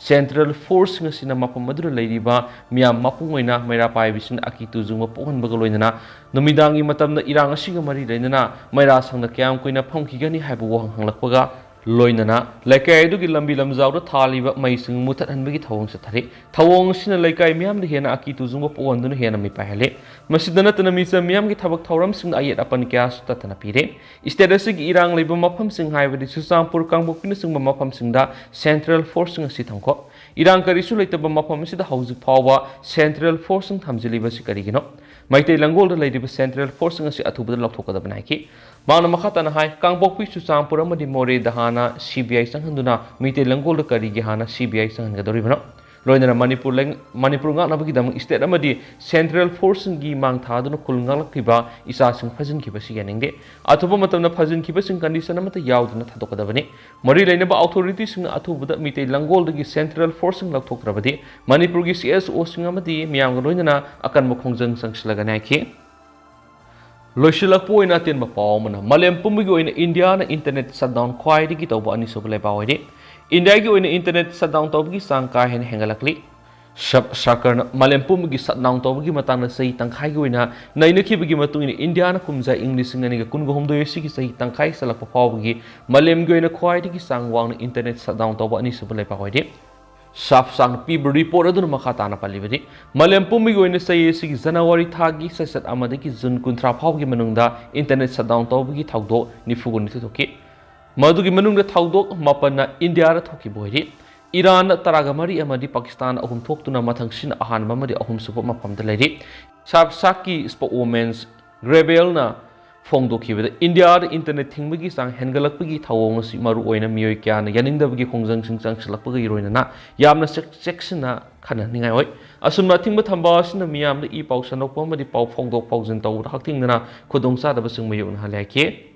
Central forceꯁꯤꯡ ꯑꯁꯤꯅ ꯃꯐꯝ ꯑꯗꯨꯗ ꯂꯩꯔꯤꯕ ꯃꯤꯌꯥꯝ ꯃꯄꯨꯡ ꯑꯣꯏꯅ ꯃꯩꯔꯥ ꯄꯥꯏꯕꯤꯁꯤꯡꯅ ꯑꯀꯤ ꯇꯨꯖꯨꯡꯕ ꯄꯣꯛꯍꯟꯕꯒ ꯂꯣꯏꯅꯅ ꯅꯨꯃꯤꯗꯥꯡꯒꯤ ꯃꯇꯝꯗ ꯏꯔꯥꯡ ꯑꯁꯤꯒ ꯃꯔꯤ ꯂꯩꯅꯅ ꯃꯩꯔꯥ ꯁꯪꯗ ꯀꯌꯥꯝ ꯀꯨꯏꯅ ꯐꯝꯈꯤꯒꯅꯤ ꯍꯥꯏꯕ ꯋꯥꯍꯪ ꯍꯪꯂꯛꯄꯒ ꯂꯣꯏꯅꯅ ꯂꯩꯀꯥꯏ ꯑꯗꯨꯒꯤ ꯂꯝꯕꯤ ꯂꯝꯖꯥꯎꯗ ꯊꯥꯜꯂꯤꯕ ꯃꯩꯁꯤꯡ ꯃꯨꯊꯠꯍꯟꯕꯒꯤ ꯊꯧꯑꯣꯡ ꯆꯠꯊꯔꯤ꯫ ꯊꯧꯑꯣꯡ ꯑꯁꯤꯅ ꯂꯩꯀꯥꯏ ꯃꯤꯌꯥꯝꯗ ꯍꯦꯟꯅ ꯑꯀꯤ ꯇꯨꯖꯨꯡꯕ ꯄꯣꯛꯍꯟꯗꯨꯅ ꯍꯦꯟꯅ ꯃꯩ ꯄꯥꯏꯍꯜꯂꯤ꯫ ꯃꯁꯤꯗ ꯅꯠꯇꯅ ꯃꯤꯆꯝ ꯃꯤꯌꯥꯝꯒꯤ ꯊꯕꯛ ꯊꯧꯔꯝꯁꯤꯡꯗ ꯑꯌꯦꯠ ꯑꯄꯟ ꯀꯌꯥꯁꯨ ꯇꯠꯇꯅ ꯄꯤꯔꯤ꯫ ꯁ꯭ꯇꯦꯠ ꯑꯁꯤꯒꯤ ꯏꯔꯥꯡ ꯂꯩꯕ ꯃꯐꯝꯁꯤꯡ ꯍꯥꯏꯕꯗꯤ ꯆꯨꯔꯆꯥꯟꯄꯨꯔ, ꯀꯥꯡꯄꯣꯛꯄꯤꯅꯆꯤꯡꯕ ꯃꯐꯝꯁꯤꯡꯗ ꯁꯦꯟꯇ꯭ꯔꯦꯜ ꯐꯣꯔꯁꯁꯤꯡ ꯑꯁꯤ ꯊꯝꯈꯣ꯫ ꯏꯔꯥꯡ ꯀꯔꯤꯁꯨ ꯂꯩꯇꯕ ꯃꯐꯝ ꯑꯁꯤꯗ ꯍꯧꯖꯤꯛ ꯐꯥꯎꯕ ꯁꯦꯟꯇ꯭ꯔꯦꯜ ꯐꯣꯔꯁꯁꯤꯡ ꯊꯝꯖꯤꯜꯂꯤꯕꯁꯤ ꯀꯔꯤꯒꯤꯅꯣ? ꯃꯩꯇꯩ ꯂꯪꯒꯣꯜꯗ ꯂꯩꯔꯤꯕ ꯁꯦꯟꯇ꯭ꯔꯦꯜ ꯐꯣꯔꯁꯁꯤꯡ ꯑꯁꯤ ꯑꯊꯨꯕꯗ ꯂꯧꯊꯣꯛꯀꯗꯕꯅꯤ ꯍꯥꯏꯈꯤ꯫ ꯃꯍꯥꯛꯅ ꯃꯈꯥ ꯇꯥꯅ ꯍꯥꯏ, ꯀꯥꯡꯄꯣꯛꯄꯤ, ꯆꯨꯔꯆꯥꯟꯄꯨꯔ ꯑꯃꯗꯤ ꯃꯣꯔꯦꯗ ꯍꯥꯟꯅ ꯁꯤ ꯕꯤ ꯑꯥꯏ ꯆꯪꯍꯟꯗꯨꯅ ꯃꯩꯇꯩ ꯂꯪꯒꯣꯜꯗ ꯀꯔꯤꯒꯤ ꯍꯥꯟꯅ ꯁꯤ ꯕꯤ ꯑꯥꯏ ꯆꯪꯍꯟꯒꯗꯧꯔꯤꯕꯅꯣ? ꯂꯣꯏꯅꯅ ꯃꯅꯤꯄꯨꯔ ꯂꯩ-, ꯃꯅꯤꯄꯨꯔ ꯉꯥꯛꯅꯕꯒꯤꯗꯃꯛ ꯁ꯭ꯇꯦꯠ ꯑꯃꯗꯤ ꯁꯦꯟꯇ꯭ꯔꯦꯜ ꯐꯣꯔꯁꯁꯤꯡꯒꯤ ꯃꯥꯡ ꯊꯥꯗꯨꯅ ꯈꯨꯜ ꯉꯥꯛꯂꯛꯈꯤꯕ ꯏꯆꯥꯁꯤꯡ ꯐꯥꯖꯤꯟꯈꯤꯕꯁꯤ ꯌꯥꯅꯤꯡꯗꯦ꯫ ꯑꯊꯨꯕ ꯃꯇꯝꯗ ꯐꯥꯖꯤꯟꯈꯤꯕꯁꯤꯡ ꯀꯟꯗꯤꯁꯟ ꯑꯃꯠꯇ ꯌꯥꯎꯗꯅ ꯊꯥꯗꯣꯛꯀꯗꯕꯅꯤ꯫ ꯃꯔꯤ ꯂꯩꯅꯕ ꯑꯣꯊꯣꯔꯤꯇꯤꯁꯤꯡꯅ ꯑꯊꯨꯕꯗ ꯃꯤꯇꯩ ꯂꯪꯒꯣꯜꯗꯒꯤ ꯁꯦꯟꯇ꯭ꯔꯦꯜ ꯐꯣꯔꯁꯁꯤꯡ ꯂꯧꯊꯣꯛꯇ꯭ꯔꯕꯗꯤ ꯃꯅꯤꯄꯨꯔꯒꯤ ꯁꯤ ꯑꯦꯁ ꯑꯣꯁꯤꯡ ꯑꯃꯗꯤ ꯃꯤꯌꯥꯝꯒ ꯂꯣꯏꯅꯅ ꯑꯀꯟꯕ ꯈꯣꯡꯖꯪ ꯆꯪꯁꯤꯜꯂꯒꯅꯤ ꯍꯥꯏꯈꯤ꯫ ꯂꯣꯏꯁꯤꯜꯂꯛꯄ ꯑꯣꯏꯅ ꯑꯇꯦꯟꯕ ꯄꯥꯎ ꯑꯃꯅ, ꯃꯥꯂꯦꯝ ꯄꯨꯝꯕꯒꯤ ꯑꯣꯏꯅ ꯏꯟꯗꯤꯌꯥꯅ ꯏꯟꯇꯔꯅꯦꯠ ꯁꯠꯗꯥꯎꯟ ꯈ꯭ꯋꯥꯏꯗꯒꯤ ꯇꯧꯕ ꯑꯅꯤꯁꯨꯕ ꯂꯩꯕꯥꯛ ꯑꯣꯏꯔꯤ꯫ ꯏꯟꯗꯤꯌꯥꯒꯤ ꯑꯣꯏꯅ ꯏꯟꯇꯔꯅꯦꯠ ꯁꯠꯗꯥꯎꯟ ꯇꯧꯕꯒꯤ ꯆꯥꯡ ꯀꯥ ꯍꯦꯟꯅ ꯍꯦꯟꯒꯠꯂꯛꯂꯤ꯫ ꯁꯔ-, ꯁꯔꯀꯥꯔꯅ ꯃꯥꯂꯦꯝ ꯄꯨꯝꯕꯒꯤ ꯁꯠꯗꯥꯎꯟ ꯇꯧꯕꯒꯤ ꯃꯇꯥꯡꯗ ꯆꯍꯤ ꯇꯪꯈꯥꯏꯒꯤ ꯑꯣꯏꯅ ꯅꯩꯅꯈꯤꯕꯒꯤ ꯃꯇꯨꯡ ꯏꯟꯅ ꯏꯟꯗꯤꯌꯥꯅ ꯀꯨꯝꯖꯥ ꯏꯪ ꯂꯤꯁꯤꯡ ꯑꯅꯤꯒ ꯀꯨꯟꯒ ꯍꯨꯝꯗꯣꯏ ꯑꯁꯤꯒꯤ ꯆꯍꯤ ꯇꯪꯈꯥꯏ ꯆꯜꯂꯛꯄ ꯐꯥꯎꯕꯒꯤ ꯃꯥꯂꯦꯝꯒꯤ ꯑꯣꯏꯅ ꯈ꯭ꯋꯥꯏꯗꯒꯤ ꯆꯥꯡ ꯋꯥꯡꯅ ꯏꯟꯇꯔꯅꯦꯠ ꯁꯠꯗꯥꯎꯟ ꯇꯧꯕ ꯑꯅꯤꯁꯨꯕ ꯂꯩꯕꯥꯛ ꯑꯣꯏꯔꯤ꯫ ꯁꯥꯞꯁꯥꯡꯅ ꯄꯤꯕ ꯔꯤꯄꯣꯔꯠ ꯑꯗꯨꯅ ꯃꯈꯥ ꯇꯥꯅ ꯄꯜꯂꯤꯕꯗꯤ, ꯃꯥꯂꯦꯝ ꯄꯨꯝꯕꯒꯤ ꯑꯣꯏꯅ ꯆꯍꯤ ꯑꯁꯤꯒꯤ ꯖꯅꯋꯥꯔꯤ ꯊꯥꯒꯤ ꯆꯩꯆꯠ ꯑꯃꯗꯒꯤ ꯖꯨꯟ ꯀꯨꯟꯊ꯭ꯔꯥ ꯐꯥꯎꯕꯒꯤ ꯃꯅꯨꯡꯗ ꯏꯟꯇꯔꯅꯦꯠ ꯁꯠꯗꯥꯎꯟ ꯇꯧꯕꯒꯤ ꯊꯧꯗꯣꯛ ꯅꯤꯐꯨꯒ ꯅꯤꯊꯣꯏ ꯊꯣꯛꯈꯤ꯫ ꯃꯗꯨꯒꯤ ꯃꯅꯨꯡꯗ ꯊꯧꯗꯣꯛ ꯃꯥꯄꯟꯅ ꯏꯟꯗꯤꯌꯥꯗ ꯊꯣꯛꯈꯤꯕ ꯑꯣꯏꯔꯤ꯫ ꯏꯔꯥꯟꯗ ꯇꯔꯥꯒ ꯃꯔꯤ ꯑꯃꯗꯤ ꯄꯥꯀꯤꯁꯇꯥꯟꯗ ꯑꯍꯨꯝ ꯊꯣꯛꯇꯨꯅ ꯃꯊꯪꯁꯤꯅ ꯑꯍꯥꯟꯕ ꯑꯃꯗꯤ ꯑꯍꯨꯝꯁꯨꯕ ꯃꯐꯝꯗ ꯂꯩꯔꯤ꯫ ꯁꯥꯞꯁꯥꯛꯀꯤ ꯁ꯭ꯄꯣꯛꯋꯣꯃꯦꯟꯁ ꯒ꯭ꯔꯦꯕꯦꯜꯅ ꯐꯣꯡꯗꯣꯛꯈꯤꯕꯗ, ꯏꯟꯗꯤꯌꯥꯗ ꯏꯟꯇꯔꯅꯦꯠ ꯊꯤꯡꯕꯒꯤ ꯆꯥꯡ ꯍꯦꯟꯒꯠꯂꯛꯄꯒꯤ ꯊꯧꯑꯣꯡ ꯑꯁꯤ ꯃꯔꯨꯑꯣꯏꯅ ꯃꯤꯑꯣꯏ ꯀꯌꯥꯅ ꯌꯥꯅꯤꯡꯗꯕꯒꯤ ꯈꯣꯡꯖꯪꯁꯤꯡ ꯆꯪꯁꯤꯜꯂꯛꯄꯒ ꯂꯣꯏꯅꯅ ꯌꯥꯝꯅ ꯆꯦꯛ-, ꯆꯦꯛꯁꯤꯟꯅ ꯈꯟꯅꯅꯤꯡꯉꯥꯏ ꯑꯣꯏ꯫ ꯑꯁꯨꯝꯅ ꯑꯊꯤꯡꯕ ꯊꯝꯕ ꯑꯁꯤꯅ ꯃꯤꯌꯥꯝꯗ ꯏ ꯄꯥꯎ ꯁꯟꯗꯣꯛꯄ ꯑꯃꯗꯤ ꯄꯥꯎ ꯐꯥꯎꯗꯣꯛ ꯐꯥꯎꯖꯤꯟ ꯇꯧꯕꯗ ꯍꯛꯊꯦꯡꯅꯅ ꯈꯨꯗꯣꯡꯆꯥꯗꯕꯁꯤꯡ ꯃꯥꯌꯣꯛꯅꯍꯜꯂꯦ ꯍꯥꯏꯈꯤ꯫